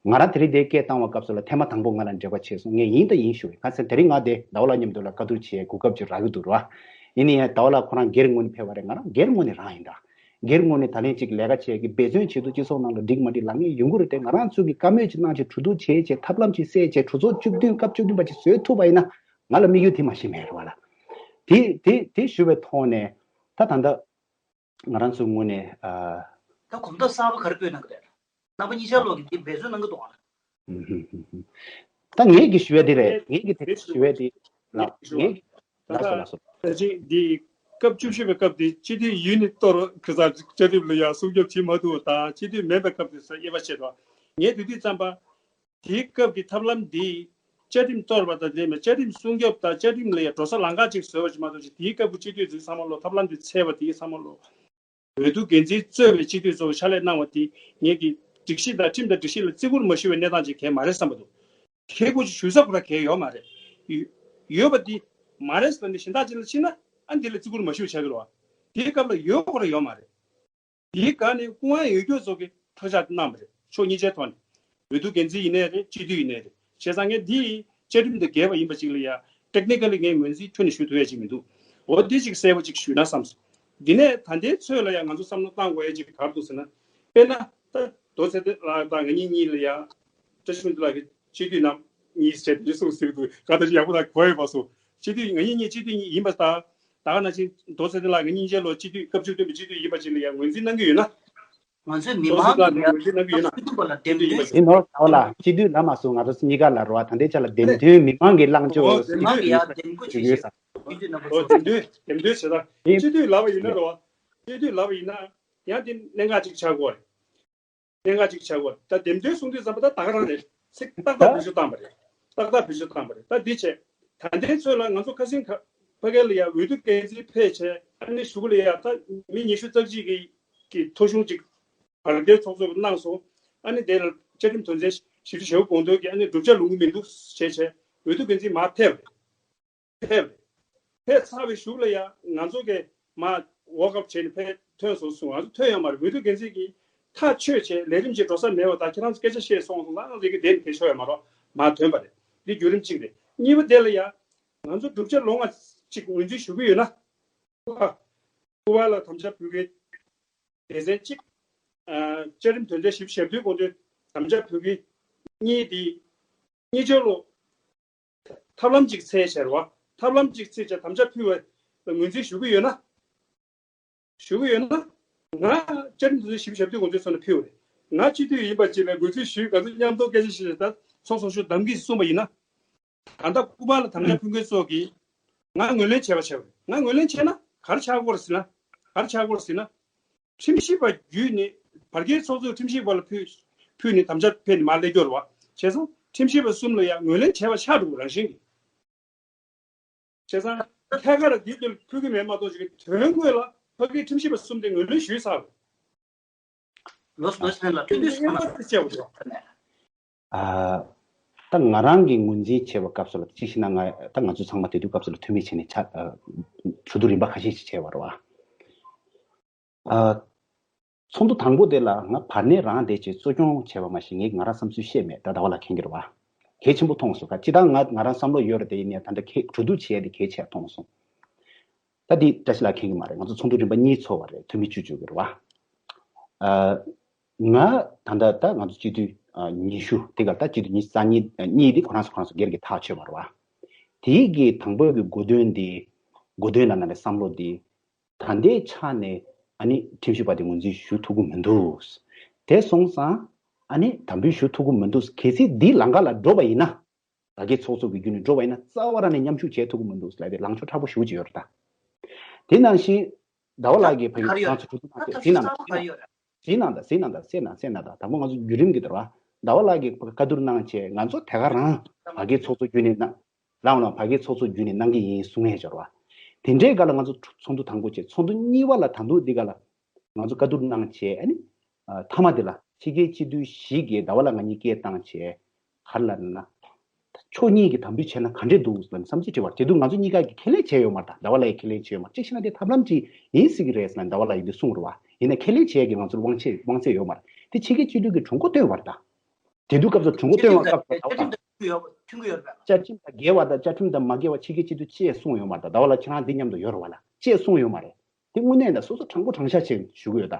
ང་རང་དེ་རིང་འདིར་སྐད་བཏང་བའི་སྐབས་སུ་ལ་ཐེངས་མ་དང་པོ་ང་ལ་འབྲེལ་བ་བྱས་སོང་། ངས་ཡིན་ད་ཡིན་ཞུ་བས། ག་ཚད་དེ་རིང་ང་དེ་ཟླ་བ་ལགས་མཉམ་དུ་ལ་བཀའ་བསྡུར་བྱེད་གོ་སྐབས་ཅིག་རག་གི་འདུག་ར། ཡིན་ན་ཡང་ཟླ་བ་ལགས་ཁོ་རང་སྒེར་ངོས་ནས་ཕེབས་པ་རེད། ང་རང་སྒེར་ངོས་ནས་རང་ཡིན་ད། སྒེར་ངོས་ནས་ད་ལན་གཅིག་ལས་ཀ་བྱེད་ཀྱི་འབད་བརྩོན་བྱེད་དུ་སྤྱི་ཚོགས་ནང་ལ་འགྲིག་མ་འགྲིག་ལབ་མཁན་ཡོང་གི་རེད་དེ། ང་རང་ཚོ་གི་བཀའ་མོལ་ཅིག་གནང་བྱས་གྲོས་བསྡུར་བྱས་བྱས་ཐབས་ལམ་ཅིག་བསལ་བྱས་གྲོས་ཚོགས་བཅུ་བདུན་སྐབས་བཅུ་བདུན་པ་ཅིག་བཟོས་ཐུབ་པ་ཡིན་ན་ང་ལ་དམིགས་ཡུལ་དེ་མ་གཞི་མེད་རེད་བ་ལ། དེ་དེ་དེ་ཞུ་བའི་ཐོག་ནས་ད་ད་ལྟ་ང་རང་ཚོའི་ངོས་ནས་ཨ། ད་གོམ་སྟབས་གསར་པ་ག་རེ་སྤོས་གནང་གི་རེད། རྣམ་པ་གཉིས་ཆར་ལོག་གིས་འདི་འབད་བརྩོན་གནང་གི་འདུག་ཨ། ཧུམ་ཧུམ་ཧུམ་ཧུམ། ད་ངེད་ཀྱི་ཞུ་ཡ་འདི་རེད། ངེད་ཀྱི་དེ་ཞུ་ཡ་འདི་ལ་ངེད་ཀྱི་ལ་སོ་ལ་སོ། ད་ཅིག་འདི་སྐབས་བཅུ་བཞི་པའི་སྐབས་འདི་སྤྱི་འཐུས་ཡུན་ནི་གཏོར་གི་ས་བཅའ་ཁྲིམས་ལ་ཡང་སྲུང་སྐྱོབ་བྱེད་མ་ཐུབ་པ་དང་། སྤྱི་འཐུས་མིན་པའི་སྐབས་དེ་ས་དབྱེ་བ་ཕྱེ་དོ། ངས་དེ་དུས་ཙམ་པ་དེའི་སྐབས་ཀྱི་ཐབས་ལམ་འདི་བཅའ་ཁྲིམས་གཏོར་བ་དང་དེ་མིན་བཅའ་ཁྲིམས་སྲུང་སྐྱོབ་དང་བཅའ་ཁྲིམས་ལ་ཡང་འགྲོ་ས་ལམ་ཁ་ཅིག་བཟོས་པ་ཅིག་མ་གཏོགས་ཅིག་དེའི་སྐབས་ཀྱི་སྤྱི་འཐུས་ཚོས་ཚང་མ་ལོ་ཐབས་ལམ་འདི་འཚོལ་བ་དེ་ཚང་མ་ལོ། འོས་བསྡུ་འགན་འཛིན་གཙོས་པའི་སྤྱི་འཐུས་ཚོ་ཕྱག་ལས་གནང་བ་དེ་ངེད་ཀྱི་སྒྲིག་གཞི་དང་ཁྲིམས་དང་སྒྲིག་གཞི་ལ་བརྩི་བཀུར་མ་ཞུ་བའི་གནས་སྟངས་ཅིག་གང་ཡང་མ་རེད་བསམ་པ་འདུག་ཁེ་ཁུ་ཅིག་ཞུ་ས་ཁོ་ར་གང་ཡང་ཡོད་མ་རེད། ཡོད་ཡོད་པ་འདི་མ་རེད་ཟེར་ནས་གཞན་དག་ཅིག་ལ་ཕྱིན་ན་ཨ་འདི་ལ་བརྩི་བཀུར་མ་ཞུ་བྱ་གི་རེད་བ། དེའི་སྐབས་ལ་ཡོད་ཁོ་ར་ཡོད་མ་རེད། དེའི་སྒང་ནས་སྐུ་ངོ་ཡོད་རྒྱུ་ཚོ་གི་ཐག་གཅོད་གནང་བ་རེད། ཕྱོགས་གཉིས་ཆའི་ཐོག་ནས། འོས་བསྡུ་འགན་འཛིན་ཡིན་ནའི་རེད། སྤྱི་འཐུས་ཡིན་ནའི་རེད། བྱས་ཙང་ངས་འདི་བཅའ་ཁྲིམས་དང་འགལ་བ་ཡིན་པ་ཅིག་ལ་ཡ་ཊེག་ནི་ཀལ་ལི་ངས་ངོས་འཛིན་ཁྱོན་ནས་ཞུ་ཐུབ་ཡ་ཅིག་མི་འདུག་འོ་འདི་ཅིག་གསལ་པོ་ཅིག་ཞུས་ན་བསམ་སོང་། འདི་ནས་ད་ལྟའི་ཚོད་ལ་ཡ་ང་ཚོ་བསམ་བློ་བཏང་དགོས་ཡ་ཅིག་ག་རེ་འདུག་ཟེར་ན། དཔེར་ན་ད་རྡོ་རྗེ་ལགས་དང་ང་གཉིས་གཉིས་ལ་ཡ་བཀྲ་ཤིས་ལྷུན་གྲུབ་ལགས་ཀྱིས་སྤྱི་འཐུས་རྣམ་གཉིས་བྱས་ཏེ་གསུངས་ཟེར་གྱི་འདུག་ག་ད་ཅིག་ཡག་པོ་དང་གོ་ཡོད་པ་སོང་། སྤྱི་འཐུས་ང་གཉིས་གཉིས་སྤྱི་འཐུས་གཉིས་ཡིན་པ་ད། ད་ག་ནང་བཞིན་རྡོ་རྗེ་ལགས་ང་གཉིས་ཆ་ལོ་སྤྱི་འཐུས་སྐབས་བཅུ་བདུན་པའི་སྤྱི་འཐུས་ཡིན་པ་ཅིག་ལ་ཡང་ངོས་འཛིན་གནང་གི་ཡོད་ན། ང་ཚོས་མི་མང་གི་ཡང་ངོས་འཛིན་གནང་གི་ཡོད་ན། སྤྱི་འཐུས་པ་ལ་འདེམས་ཐོན་ཡིན་པ་ཅིག་ཨེ་ནོར་ཟླ་བ་ལགས་སྤྱི་འཐུས་ལབ་མ་སོང་། ང་ཚོ་གཉིས་ཀ་ལ་རོ་བ་ད་ལྟའི་ཆ་ལ་འདེམས་ཐོན་མི་མང་གི་བླང་ཕྱོགས་ཨོ་མི་མང་གི་ཡང་འདེམས་བསྐོ་བྱེད་ཡོད་ས། སྤྱི་འཐུས་རྣམ་པ་ཨོ་ཚོ་འདེམས་ཐོན་འདེམས་ཐོན་བྱེད་ས་ཨེ་སྤྱི་འཐུས་ལབ་པ་ཡིན་ན་རོ་བ། སྤྱི་འཐུས་ལབ་པ་ཡིན་ན་ཡང་དེ་གནད་འགག་ཅིག་ཆགས་དགོས་རེད། གནད་འགག་ཅིག་ཆགས་དགོས་ད་འདེམས་ཐོན་གསུང་དུས་ཙམ་པ་ད་ད་ག་རང་རེད། ཚིག་ཏག་ཏག་བེད་སྤྱོད་བཏང་པ་རེད། ཏག་ཏག་བེད་སྤྱོད་བཏང་པ་རེད། ད་འདི་བྱས། ད་ལྟའི་ཚོད་ལ་ང་ཚོ་ཁ་སང་ཁ་ཕ་གི་ལ་ཡ་འོས་བསྡུ་འགན་འཛིན་ཕེབས་བྱས་ཨ་ནི་གཞུག་ལ་ཡ་ད་མི་ཉི་ཤུ་རྩ་གཅིག་གི་གི་ཐོ་གཞུང་ཅིག་བར་བརྒལ་ཚོགས་གཙོ་གནང་སོང་། ཨ་ནི་དེ་ལ་བཅའ་ཁྲིམས་དོན་ཚན་བཞི་བཅུ་ཞེ་དགུ་དགོངས་དོན་གྱི་ཨ་ནི་བསྒྲུབ་བྱ་ལོང་གི་མི་འདུག་བྱས་བྱས་འོས་བསྡུ་འགན་འཛིན་མར་ཕེབས་རེད། ཕེབས། ཕེབས་ཚར་བའི་གཞུག་ལ་ཡང་ང་ཚོ་གི་མ་ཝོག་ཨབ་བྱས་ནས་ཕེབས་ཐོན་སོང་གསུངས། ང་ཚོ་ཐོན་ཡོད་མ་རེད། འོས་བསྡུ་འགན་འཛིན་གྱིས་ཐག་ཆོད་བྱས་ལས་རིམ་ཅིག་འགྲོ་ས་མེད་པ་དང་ཁྱེད་རང་ཚོ་སྐད་ཆ་བཤད་སོང་ལ་ང་ཚོ་གི་དེ་ནི་དེ་ཆོག་ཡོད་མ་རོགས་མ་ཐོན་པ་རེད། འདི་བརྒྱུད་རིམ་གཅིག་རེད། གཉིས་པ་དེ་ལ་ཡང་ང་ཚོ་བསྒྲུབ་བྱ་ལོང་བ་ཅིག་ངོས་འཛིན་ཞུ་གི་ཡོད་ན། སྐུ་པར་ལ་དམ་བཅའ་ཕུལ་གི་སྡེ་ཚན་གཅིག་བཅའ་ཁྲིམས་དོན་ཚན་བཞི་བཅུ་ཞེ་བདུན་དགོངས་དོན་དམ་བཅའ་ཕུལ་གི་གཉིས་དེ་གཉིས་ཆོག་ལོ། ཐབས་ལམ་ཅིག་འཚོལ་བྱས་རེད་བ། ཐབས་ལམ་ཅིག་འཚོལ་བྱས་དམ་བཅའ་ཕུལ་བ་ལ་ངོས་འཛིན་ཞུ་གི་ཡོད་ན། ཞུ་གི་ཡོད་ན། ང་བཅའ་ཁྲིམས་དོན་ཚན་ཞེ་གཉིས་དོན་ཚོ་ཚོགས་ནས་ཕུལ་བ་རེད། ང་སྤྱི་འཐུས་ཡིན་པ་ཅིག་ལ་འགོད་འཛུགས་ཞུས། ང་ཚོ་མཉམ་དུ་སྐད་ཆ་བཤད་བྱས་ད་ཚོགས་གཙོ་མཆོག་གདམ་གྱི་གསུངས་པ་ཡིན་ན། ད་ལྟ་སྐུ་པར་ལ་དམ་བཅའ་ཕུལ་མཁན་ཚོ་གིས་ང་ངོས་ལེན་བྱས་པ་བྱས་པ་རེད། ང་ངོས་ལེན་བྱས་ན་ག་རེ་ཆགས་ཀྱི་ཡོད་རེད་ཟེར་ན། ག་རེ་ཆགས་ཀྱི་ཡོད་རེད་ཟེར་ན། ཁྲིམས་ཞིབ་པ་བརྒྱུད་ནས་བར་བརྒལ་ཚོགས་གཙོས་ཁྲིམས་ཞིབ་པ་ལ་ཕུལ་ཕུལ་ནས་དམ་བཅའ་ཕུལ་ནས་མར་སླེབས་ཀྱི་ཡོད་རེད་བ། བྱས་ཙང་ཁྲིམས་ཞིབ་པ་གསུམ་ལ་ཡང་ངོས་ལེན་བྱས་པ་ཆགས་འགྲོ་གི་རང་བཞིན་གྱིས། བྱས་ཙང་ཐད་ཀར་འདི་དོན་ཕུལ་གྱི་མེད་མ་གཏོགས་ཅིག་དོན་དངོས་ལ་ཕ་གིའི་ཁྲིམས་ཞིབ་པ་གསུམ་དེ་ངོས་ལེན་ཞུས་ཚར་རེད། ལོ་སོ་སོ་ལ་སྤྲོད་དུས་སོང་ན། ཨ། ད་ང་རང་གིས་ངོས་འཛིན་བྱས་པའི་སྐབས་སུ་ལ་གཅིག་བྱས་ན་ང་ད་ང་ཚོ་ཚང་མ་དེ་དུས་སྐབས་སུ་ལ་འཐུས་མི་བྱས་ནས་ཆ་ཨ། གྲོས་བསྡུར་རིམ་པ་ཁ་ཤས་ཤིག་བྱས་པ་རེད་བ། ཨ། ཚོགས་འདུ་དང་པོ་དེ་ལ་ང་བར་གནས་རང་བསྡད་བྱས་གཙོ་སྐྱོང་བྱས་པ་མ་གཞི་ངས་ང་རང་བསམ་ཚུལ་བཤད་མེད། ད་ཟླ་བ་ལགས་མཁྱེན་གྱི་རེད་བ། གལ་ཆེན་པོ་མཐོང་སོང་། ག་ཅི་ད་ང་ང་རང་བསམ་བློ་ཡོད་རེད། དེ་ཡིན་ནའི་ད་ལྟ་གལ་གྲོས་བསྡུར་བྱས་ཏེ་གལ་ཆེ་མཐོང་སོང་། ད་འདི་བཀྲ་ཤིས་ལགས་མཁྱེན་གྱི་མ་རེད། ང་ཚོ་ཚོགས་འདུ་རིམ་པ་གཉིས་ཚོགས་པ་རེད། འཐུས་མི་བཅུ་བཅུ་གི་རེད་བ། ཨ། ང་ད་ལྟ་ད་ང་ཚོ་སྤྱི་འཐུས་ཨ། ཉི་ཤུ་དེ་ག་ད་སྤྱི་འཐུས་ཉི་ཤུ་རྩ་གཉིས་གཉིས་དེ་ཁོ་རང་ཚོ་ཁོ་རང་ཚོ་སྒེར་གྱི་ཐག་ཆོད་པ་རེད་བ། དེའི་གི་དང་པོའི་གི་གོ་དོན་དེ་གོ་དོན་ལ་ན་ནས་བསམ་བློ་དེ་ད་ལྟའི་ཆ་ནས་ཨ་ནི་ཁྲིམས་ཞིབ་པ་དེ་ངོས་འཛིན་ཞུ་ཐུབ་ཀྱི་མི་འདུག། དེ་སོང་ཙང་ཨ་ནི་དམ་འབུལ་ཞུ་ཐུབ་ཀྱི་མི་འདུག། གལ་སྲིད་འདི་ལམ་ཁ་ལ་འགྲོ་བ་ཡིན་ན། བར་བརྒལ་ཚོགས་གཙོ་གི་བརྒྱུད་ནས་འགྲོ་བ་ཡིན་ན་རྩ་བ་རང་ནས་མཉམ་ཞུགས་བྱེད་ཐུབ་ཀྱི་མི་འདུག་ལབ་པའི་ལངས་ཕྱོགས་མཁྲེགས་པོ་ཞེ་པོ་ཅིག་ཡོད་རེད་ད། དེ་ནང་བཞིན་ཟླ་བ་ལགས་ཀྱིས་ཕ་གི་ང་ཚོ་གྲོས་བསྡུར་གནང་བྱས་ཟིན་གནང་དང་ཟིན་གནང་དང་ཟིན་གནང་དང་ཟིན་གནང་དང་། དང་པོ་ང་ཚོ་བརྒྱུད་རིམ་གྱི་དོར་བ་ཟླ་བ་ལགས་ཀྱིས་ཕ་གི་བཀའ་བསྡུར་གནང་བྱས་ང་ཚོ་དེ་ག་རང་བར་བརྒལ་ཚོགས་གཙོ་བརྒྱུད་ནས་གནང་། ལགས་འོང་ལགས་བར་བརྒལ་ཚོགས་གཙོ་བརྒྱུད་ནས་གནང་གི་ཡིན་གསུང་ཡས་འབྱོར་བ། དེ་འདྲའི་སྒང་ལ་ང་ཚོ་ཚོགས་འདུ་དང་པོ་བྱས། ཚོགས་འདུ་གཉིས་པ་ལ་ད་དུང་འདི་སྒང་ལ། ང་ཚོ་བཀའ་བསྡུར་གནང་བྱས་ཨ་ནི། ཨ། མཐའ་མ་དེ་ལ་ཕྱི་རྒྱལ་སྤྱི་འཐུས་ཞིག་གིས་ཟླ་བ་ལགས་ང་གཉིས་སྐད་བཏང་བྱས། ག་རེ་ལབ་ན། ཕྱོགས་གཉིས་ཀྱིས་དམ་འབུལ་བྱས་ན་ག་འདྲས་འདུག་ལབ་ནས་བསམ་ཚུལ་དྲིས་པར། དེ་དུས་ང་ཚོ་གཉིས་ཀ་གིས་ཁས་ལེན་བྱས་ཡོད་མ་རེད་ད། ཟླ་བ་ལགས་ཀྱིས་ཁས་ལེན་བྱས་ཡོད་མ་རེད། གཅིག་བྱས་ན་དེ་ཐབས་ལམ་ཅིག་ཡིན་སྲིད་ཀྱི་རེད་ཟེར་ནས་ཟླ་བ་ལགས་ཡིན་དུས་གསུངས་རེད་བ། ཡིན་ནའི་ཁས་ལེན་བྱས་ཀྱི་ང་ཚོར་དབང་ཆ་དབང་ཚད་ཡོད་མ་རེད། དེ་ཕྱི་རྒྱལ་སྤྱི་འཐུས་ཀྱིས་གྲོས་འགོ་བཏོན་པ་རེད་ད། དེ་དུས་སྐབས་སུ་གྲོས་འགོ་བཏོན་པ་སྐབས་སུ་ལ་བ་དང་། བཅའ་ཁྲིམས་དང་འགལ་བ་དང་བཅའ་ཁྲིམས་དང་མ་འགལ་བ་ཕྱི་རྒྱལ་སྤྱི་འཐུས་ཅེས་གསུངས་ཡོད་མ་རེད་ད། ཟླ་བ་ལགས་ཁྱེད་རང་འདི་མཉམ་དུ་ཡོད་རེད་བ་ལ། ཅེས་གསུངས་ཡོད་མ་རེད། དེ་དངོས་གནས་ད་སོ་སོ་དྲང་པོ་དྲང་བཞག་བྱས་ཞུ་གི་ཡོད་ད།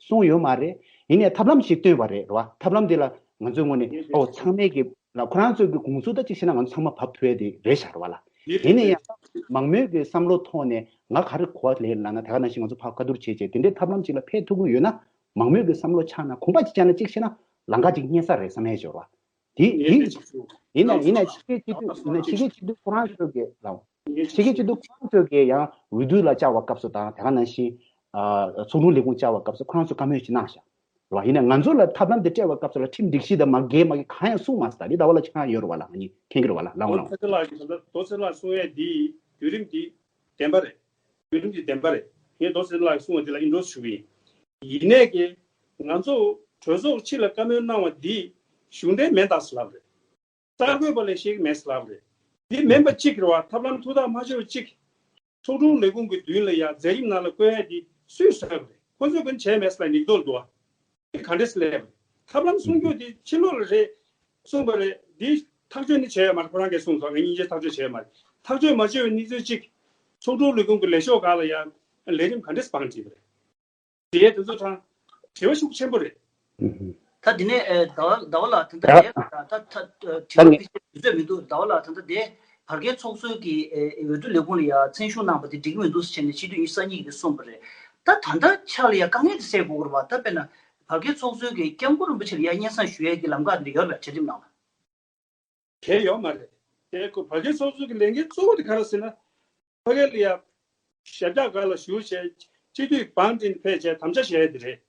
གསུངས་ཡོད་མ་རེད། ཡིན་ནའི་ཐབས་ལམ་ཞིག་བཏོན་པ་རེད་རེད་བ། ཐབས་ལམ་དེ་ལ་ང་ཚོའི་ངོས་ནས་ཨོ་ཚང་མས་ཀྱི་ལ་ཁོ་རང་ཚོའི་གི་དགོངས་ཚུལ་ད་ཅིག་བཤད་ན་ང་ཚོ་ཚང་མ་བབ་ཐུབ་ཡ་དེ་རེད་ཤག་རེད་བ་ལ། ཡིན་ནའི་ཡང་མང་མོས་ཀྱི་བསམ་བློ་ཐོག་ནས་ང་ག་རེ་གོ་བ་ལེན་ལབ་ན། དེ་ག་ནང་བཞིན་ང་ཚོ་ཕར་བཀའ་བསྡུར་བྱས་བྱས་དེ་འདྲའི་ཐབས་ལམ་ཅིག་ལ་ཕེབས་ཐུབ་ཀྱི་ཡོད་ན། མང་མོས་ཀྱི་བསམ་བློ་ཆགས་ན་གོམ་པ་གཅིག་བཅག་ན་གཅིག་བྱས་ན་ལམ་ཁ་གཅིག་རྙེད་ས་རེད་བསམ་ཡས་འབྱོར་བ། དེ་ཡིན་དེ་ཡིན་ན་ཡིན་ན་ཕྱི་རྒྱལ་སྤྱི་འཐུས་ཡིན་ན་ཕྱི་རྒྱལ་སྤྱི་འཐུས་ཁོ་རང་ཚོ་གི་ལ། ཕྱི་རྒྱལ་སྤྱི་འཐུས་ཁོ་རང་ཚོ་གི་ཡང་འོས་བསྡུ་ལ་བཅར་བ་སྐབས་སུ་དང་དེ་ག་ནང་བཞིན་ཚོགས་དྲུང་ལས་ཁུངས་བཅར་བ་སྐབས་སུ་ཁོ་རང་ཚོ་བཀའ་མོལ་ཅིག་གནང་ཤག་རེད་བ། ཡིན་ན་ང་ཚོ་ལ་ཐབས་ལམ་དེ་སྤྲད་པ་སྐབས་སུ་ལ་ཁྲིམས་སྒྲིག་གཞི་དང་མ་འགལ་མ་འགལ་གང་ཡང་གསུངས་མ་སོང་ད། འདི་ཟླ་བ་ལགས་ཁྱེད་རང་ཡོད་རེད་བ་ལ། ང་གཉིས་མཁྱེན་གྱི་རེད་བ་ལ། ལགས་འོང་། རྡོ་རྗེ་ལགས་ཀྱིས་ད་ལྟ་རྡོ་རྗེ་ལགས་གསུང་ཡས་འདི་བརྒྱུད་རིམ་འདི་བདེན་པ་རེད། བརྒྱུད་རིམ་འདི་བདེན་པ་རེད། ངས་རྡོ་རྗེ་ལགས་ཀྱིས་གསུང་བ་འདི་ལ་ཨིན་ཌོར་སི་ཞུ་གི་ཡིན། ཡིན་ནའི་གི་ང་ཚོ་གྲོས་ཚོགས་ཕྱི་ལ་བཀའ་མོལ་གནང་བ་འདི་གཞུང་འབྲེལ་མིན་ད་ཟེར་ལབ་རེད། གསར་འགོད་པ་ལས་ཤེས་ཀྱི་མེད་ཟེར་ལབ་རེད། འདི་མིན་པ་གཅིག་རེད་བ། ཐབས་ལམ་ཐུགས་ཐག་མ་ཆོད་པ་གཅིག་ཚོགས་དྲུང་ལས་ཁུངས་ཀྱི་མདུན་ལ་ཡ་མཛད་རིམ་ནང་ལ་བཀོད་ཡ་འདི་སུས་བཟོས་པ་རེད། ཁོ་ཚོས་ཀྱང་བྱས་མེད་ཟེར་ལ་ཉིག་རྡོག་འདུག་བ། འདི་ག་འདྲས་སེ་སླེབས་པ་རེད། ཐབས་ལམ་སྲུང་སྐྱོབ་འདི་ཕྱི་ལོགས་ལ་རེད་གསུངས་པ་རེད། འདི་ཐག་གཅོད་ནི་བྱས་ཡོད་མ་རེད། ཁོ་རང་གིས་གསུངས་སོང་། ངས་སྙིང་རྗེ་ཐག་གཅོད་བྱས་ཡོད་མ་རེད། ཐག་གཅོད་མ་བྱས་པའི་གནས་ཚུལ་གཅིག་ཚོགས་དྲུང་ལས་ཁུངས་ཀྱི་ལས་ཤོག་སྒང་ལ་ཡ་ལས་རིམ་ག་འདྲས་སེ་བང་བསྒྲིགས་པ་རེད། དེ་དེ་ཚོ་དང་དྲི་བ་ཤུགས་ཆེན་པོ་རེད། ད་དེ་ནས་ཨེ་ཟླ་བ་ཟླ་བ་ལགས་ད་ལྟ་ད་དེ་ད་ད་དྲི་བ་ཕལ་ཆེར་དུས་ཚོད་མི་འདུག་ཟླ་བ་ལགས་ད་ལྟ་དེ་བར་བརྒལ་ཚོགས་གཙོས་ཀྱི་ཨེ་འོས་བསྡུ་ལས་ཁུངས་ལ་ཡ་མཚན་ཞུ་གནང་པ་དེ་འགྲིག་གི་མི་འདུག་ཟེར་བྱས་ནས་སྤྱི་འཐུས་ཉི་ཤུ་རྩ་གཉིས་ཀྱིས་གསུངས་པ་རེད། ད་ད་ལྟ་ཆ་ལ་ཡ་དཀའ་ངལ་དེ་སེལ་དགོས་ཀྱི་རེད་བ། ད་དཔེར་ན་བར་བརྒལ་ཚོགས་གཙོས་ཀྱི་སྐྱབས་མགོན་རིན་པོ་ཆེ་ལ་ཡ་སྙན་སེང་ཞུ་ཡས་ཀྱི་ལམ་ཁ་དེ་ཡོད་རེད་བ། གྲལ་རིམ་ནང་ལ། གལ་ཡོད་མ་རེད། དེ་ཁོ་བར་བརྒལ་ཚོགས་གཙོ་གི་ལས་འགན་གཙོ་བོ་དེ་ག་རེ་ཟེར་ན། ཕ་གི་ལ་ཡ་ཞབས་བཀྱག་སྒང་ལ་བཞུགས་བྱས་སྤྱི་འཐུས་བང་བསྒྲིགས་ཕེབས་བྱས་དམ་བཅའ་བཞག་ཡ་དེ་རེད།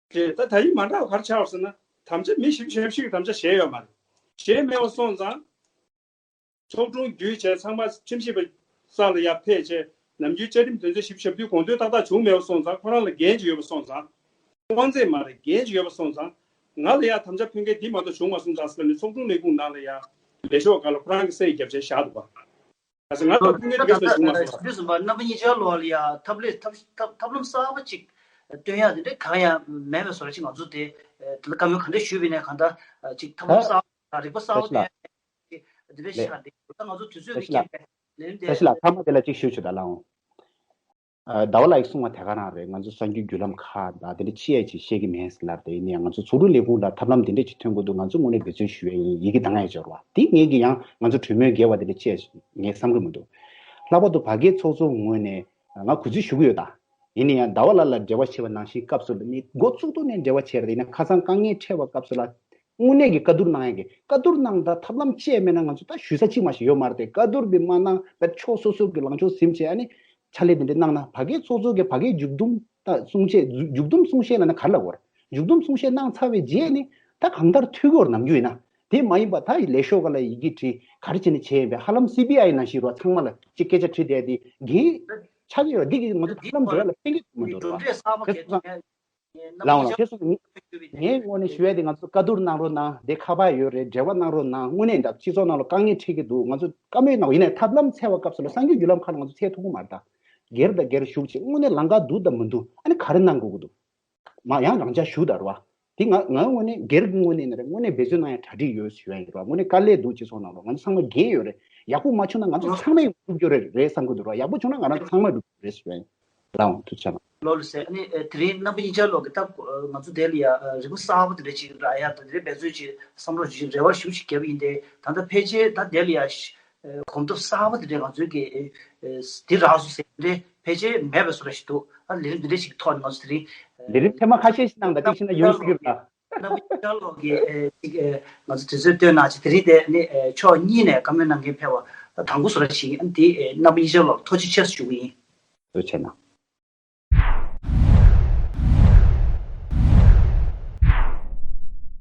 རེད། ད་ད་ཡིན་མ་འདྲ་བ་ག་རེ་ཆགས་པ་ཟེར་ན། དམ་བཅའ་མི་བཞི་བཅུ་ཞེ་བཞི་གི་དམ་བཅའ་བཞག་ཡོད་མ་རེད། བཞག་མེད་པ་སོང་ཙང་། ཚོགས་དྲུང་བརྒྱུད་བྱས་ཚང་མ་ཁྲིམས་ཞིབ་པ་ས་ལ་ཡར་ཕེབས་བྱས་ནམ་རྒྱུན་བཅའ་ཁྲིམས་དོན་ཚན་བཞི་བཅུ་ཞེ་བདུན་དགོངས་དོན་ཏག་ཏག་བྱུང་མེད་པ་སོང་ཙང་། ཁོ་རང་ལ་འགན་ཅིག་ཡོད་པ་སོང་ཙང་། དབང་ཚད་མ་རེད། འགན་ཅིག་ཡོད་པ་སོང་ཙང་། ང་ལ་ཡར་དམ་བཅའ་ཕུལ་མཁན་འདི་མ་གཏོགས་བྱུང་མ་སོང་ཙང་ཟེར་ནས་ཚོགས་དྲུང་ལས་ཁུངས་ནང་ལ་ཡར་ལས་ཤོག་སྒང་ལ་ཁོ་རང་གི་སའི་རྒྱབ་བྱས་བཞག་འདུག་པ། ང་ཚོ་ང་ལ་ཕུལ་མཁན་འདི་ག་ཚོད་བྱུང་མ་སོང་། རེད་ཟེར་བ་རྣམ་པ་གཉིས་ཆར་ལོག་ལ་ཡ་ཐབས་ལས་ཐབས་ཐབས་ཐབས་ལམ་གསར་པ་ཅིག་སྟོན་ཡག་དེ་འདྲ་གང་ཡང་མེད་པའི་བཟོ་འདྲ་ཅིག་ང་ཚོ་དེ་དེ་ལ་བཀའ་མོལ་ག་འདྲ་ཞུས་པ་ཡིན་ནའི་གང་ལྟར་ཅིག་ཐབས་ལམ་གསར་པ་རིག་པ་གསར་པ་སྟོན་ཡག་དེ་འདྲ་ཞིག་ཆགས་འདུག་ད་ང་ཚོ་དུས་ཚོད་ཀྱི་རྐྱེན་པས་ལས་རིམ་དེ། བཀྲ་ཤིས་ལགས་མཐའ་མ་དེ་ལ་གཅིག་ཞུ་ཆོག་ད་ལགས་འོང་། ཨ། ཟླ་བ་ལགས་ཀྱིས་གསུངས་པ་དེ་ག་རང་རེད། ང་ཚོ་གསར་འགྱུར་བརྒྱུད་ལམ་ཁག་དང་དེ་འདྲ་ཕྱི་ཡས་ཅིག་བཤད་ཀྱི་མེད་ཟེར་ལབ་དེ་ཡིན་ནའི་ང་ཚོ་ཚོགས་དྲུང་ལས་ཁུངས་ལ་ཐབས་ལམ་དེ་འདྲ་ཅིག་ཐོན་དགོས་འདུག་ང་ཚོ་ངོས་ནས་འབད་བརྩོན་ཞུ་ཡས་ཡིན། ཡི་གེ་བཏང་ཡས་འབྱོར་བ་དེ་ངེད་ཀྱིས་ཡང་ང་ཚོ་གྲོས་མོལ་འགལ་བ་དེ་འདྲ་ཅིག་ངས་བསམ་གྱི་མི་འདུག་ལྷག་པར་དུ་བར་བརྒལ་ཚོགས་གཙོ་ངོས་ནས་ང་གུས་བརྩི་ཞུ་གི་ཡོད་ད། ཡིན་ན་ཡང་ཟླ་བ་ལགས་ལ་འབྲེལ་བ་བྱས་པ་ནང་བཞིན་སྐབས་སུ་ལ་ནི་འགོ་བཙུགས་དུས་ནས་འབྲེལ་བ་བྱས་རེད། ཡིན་ན་ཁ་སང་དཀའ་ངལ་འཕྲད་པ་སྐབས་སུ་ལ་དངོས་གནས་ཀྱི་བཀའ་བསྡུར་གནང་ཡ་གི་བཀའ་བསྡུར་གནང་དང་ཐབས་ལམ་བཅས་མེད་ན་ང་ཚོ་ད་ཞུ་ས་གཅིག་མ་ཞིག་ཡོད་མ་རེད་དེ། བཀའ་བསྡུར་བི་མ་གནང་བའི་ཕྱོགས་སོ་སོ་གི་ལངས་ཕྱོགས་ཟིན་བྱས་ཨ་ནི་ཕྱག་ལས་དེ་འདྲ་གནང་ན་ཕ་གིའི་ཚོགས་གཙོ་གི་ཕ་གིའི་མཇུག་བསྡོམས་ད་གསུང་བཤད་མཇུག་བསྡོམས་གསུང་བཤད་ལ་ན་ག་རེ་ལབ་དགོས་རེད། མཇུག་བསྡོམས་གསུང་བཤད་གནང་ཚར་བའི་རྗེས་ནི་ད་གང་ལྟར་འཐུས་སྒོར་ནམ་རྒྱུ་ཡིན་ན་དེ་མ་ཡིན་པ་ད་ལས་ཤོག་ག་ལ་ཡི་གེ་བྲིས་ག་རེ་བྱས་ནས་བྱས་ཡིན་པའི་ཧ་ལམ་སི་བི་ཨའི་ནང་བཞིན་རོ་ཚང་མ་ལ་ཅིག་སྐད་ཆ་དྲིས་བསྡད་དེ་འགན་ཆགས་ཀྱི་ཡོད། འདི་གི་ང་ཚོ་ཧ་ལམ་འགྲོ་ཡ་ལ་ཕན་གྱི་མི་འདུག་ར། དེ་སོང་ཙང་། ལའང་ལ་དེ་སོང་ཙང་ངས་དངོས་གནས་ཞུ་ཡ་དེ་ང་ཚོ་བཀའ་བསྡུར་གནང་རོགས་གནང་། དེ་ཁ་པར་ཡོད་རེད། འབྲེལ་བ་གནང་རོགས་གནང་། དངོས་གནས་འདྲ་སྤྱི་ཚོགས་ནང་ལ་དཀའ་ངལ་འཕྲད་ཀྱི་འདུག་ང་ཚོ་བཀའ་མོལ་གནང་། ཡིན་ནའི་ཐབས་ལམ་འཚོལ་བ་སྐབས་སུ་ལ་གསར་འགྱུར་བརྒྱུད་ལམ་ཁག་ལ་ང་ཚོ་འཚོལ་ཐུབ་ཀྱི་མ་རེད་ད། སྒེར་དང་སྒེར་ཞུགས་བྱེད་དངོས་གནས་ལམ་ཁ་འདུག་དང་མི་འདུག་ཨ་ནི་ག་རེ་གནང་དགོས་ཀྱི་འདུག་མ་ཡང་རང་ཅག་ཞུ་དང་ར་བ། དེ་ང་ང་དངོས་གནས་སྒེར་གྱི་ངོས་ནས་ནི་རེད། དངོས་གནས་འབད་བརྩོན་གནང་ཡ་གྲ་སྒྲིག་ཡོད་ཞུ་ཡ་ཡིན་ར་བ། དངོས་གནས་དཀའ་ལས་འདུག་སྤྱི་ཚོགས་ནང་ལ་ང་ཚོ་ཚང་མ་འགན་ཡོད་རེད། ཡག་པོ་མ་བྱུང་ན་ང་ཚོ་ཚང་མས་སྒྲུབ་རྒྱུ་རེད་རེད་བསམ་གྱི་འདུག་ར། ཡག་པོ་བྱུང་ན་ང་རང་ཚོ་ཚང་མས་སྒྲུབ་རྒྱུ་རེད་ཞུ་ཡ་ཡིན། ལའང་ཐུགས་རྗེ་གནང་། ལོ་ལ་ཟེར། ཨ་ནི་དེ་རིང་རྣམ་པ་གཉིས་ཆར་ལོག་གི་སྟབས་ང་ཚོ་དེ་ལ་ཡ་རིག་པ་གསར་པ་དེ་འདྲ་ཅིག་རག་ཡ་དང་དེ་འདྲའི་འབད་བརྩོན་ཅིག་བསམ་བློ་ཅིག་རེ་བ་ཞུ་ཞིག་བརྒྱབ་ཡིན་ཏེ། ད་ལྟ་ཕལ་ཆེར་ད་དེ་ལ་ཡ་གོམ་སྟབས་གསར་པ་དེ་འདྲ་ང་ཚོའི་གི་དེ་རག་སོང་ཟེར་དེ་འདྲའི་ཕལ་ཆེར་མེད་པའི་བཟོ་འདྲ་ཞིག་འདུག་ཨ་ལས་རིམ་དེ་འདྲ་ཞིག་གི་ཐོག་ནས་ང་ཚོ་དེ་རིང་ལས་རིམ་ཐེངས་མ་ཁ་ཤས་ཤིག་གནང་དང་ཏིག་ཤི་ན་ཡོང་སྲིད་ཀྱི་རེད་ལ། རྣམ་པ་གཉིས་ཆར་ལོག་གི་ཅིག་ང་ཚོ་དུས་ཚོད་བཏོན་གནང་ཅིག་དེ་རིང་དེ་ནི་ཕྱོགས་གཉིས་ནས་བཀའ་མོལ་གནང་མཁན་ཕེབས་པ་དང་པོ་བཟོ་འདྲ་ཞིག་ཡིན། ཨ་ནི་དེ་རྣམ་པ་གཉིས་ཆར་ལོག་ཐུགས་རྗེ་ཆེ་ཞུ་གི་ཡིན། ཐུགས་རྗེ་གནང་།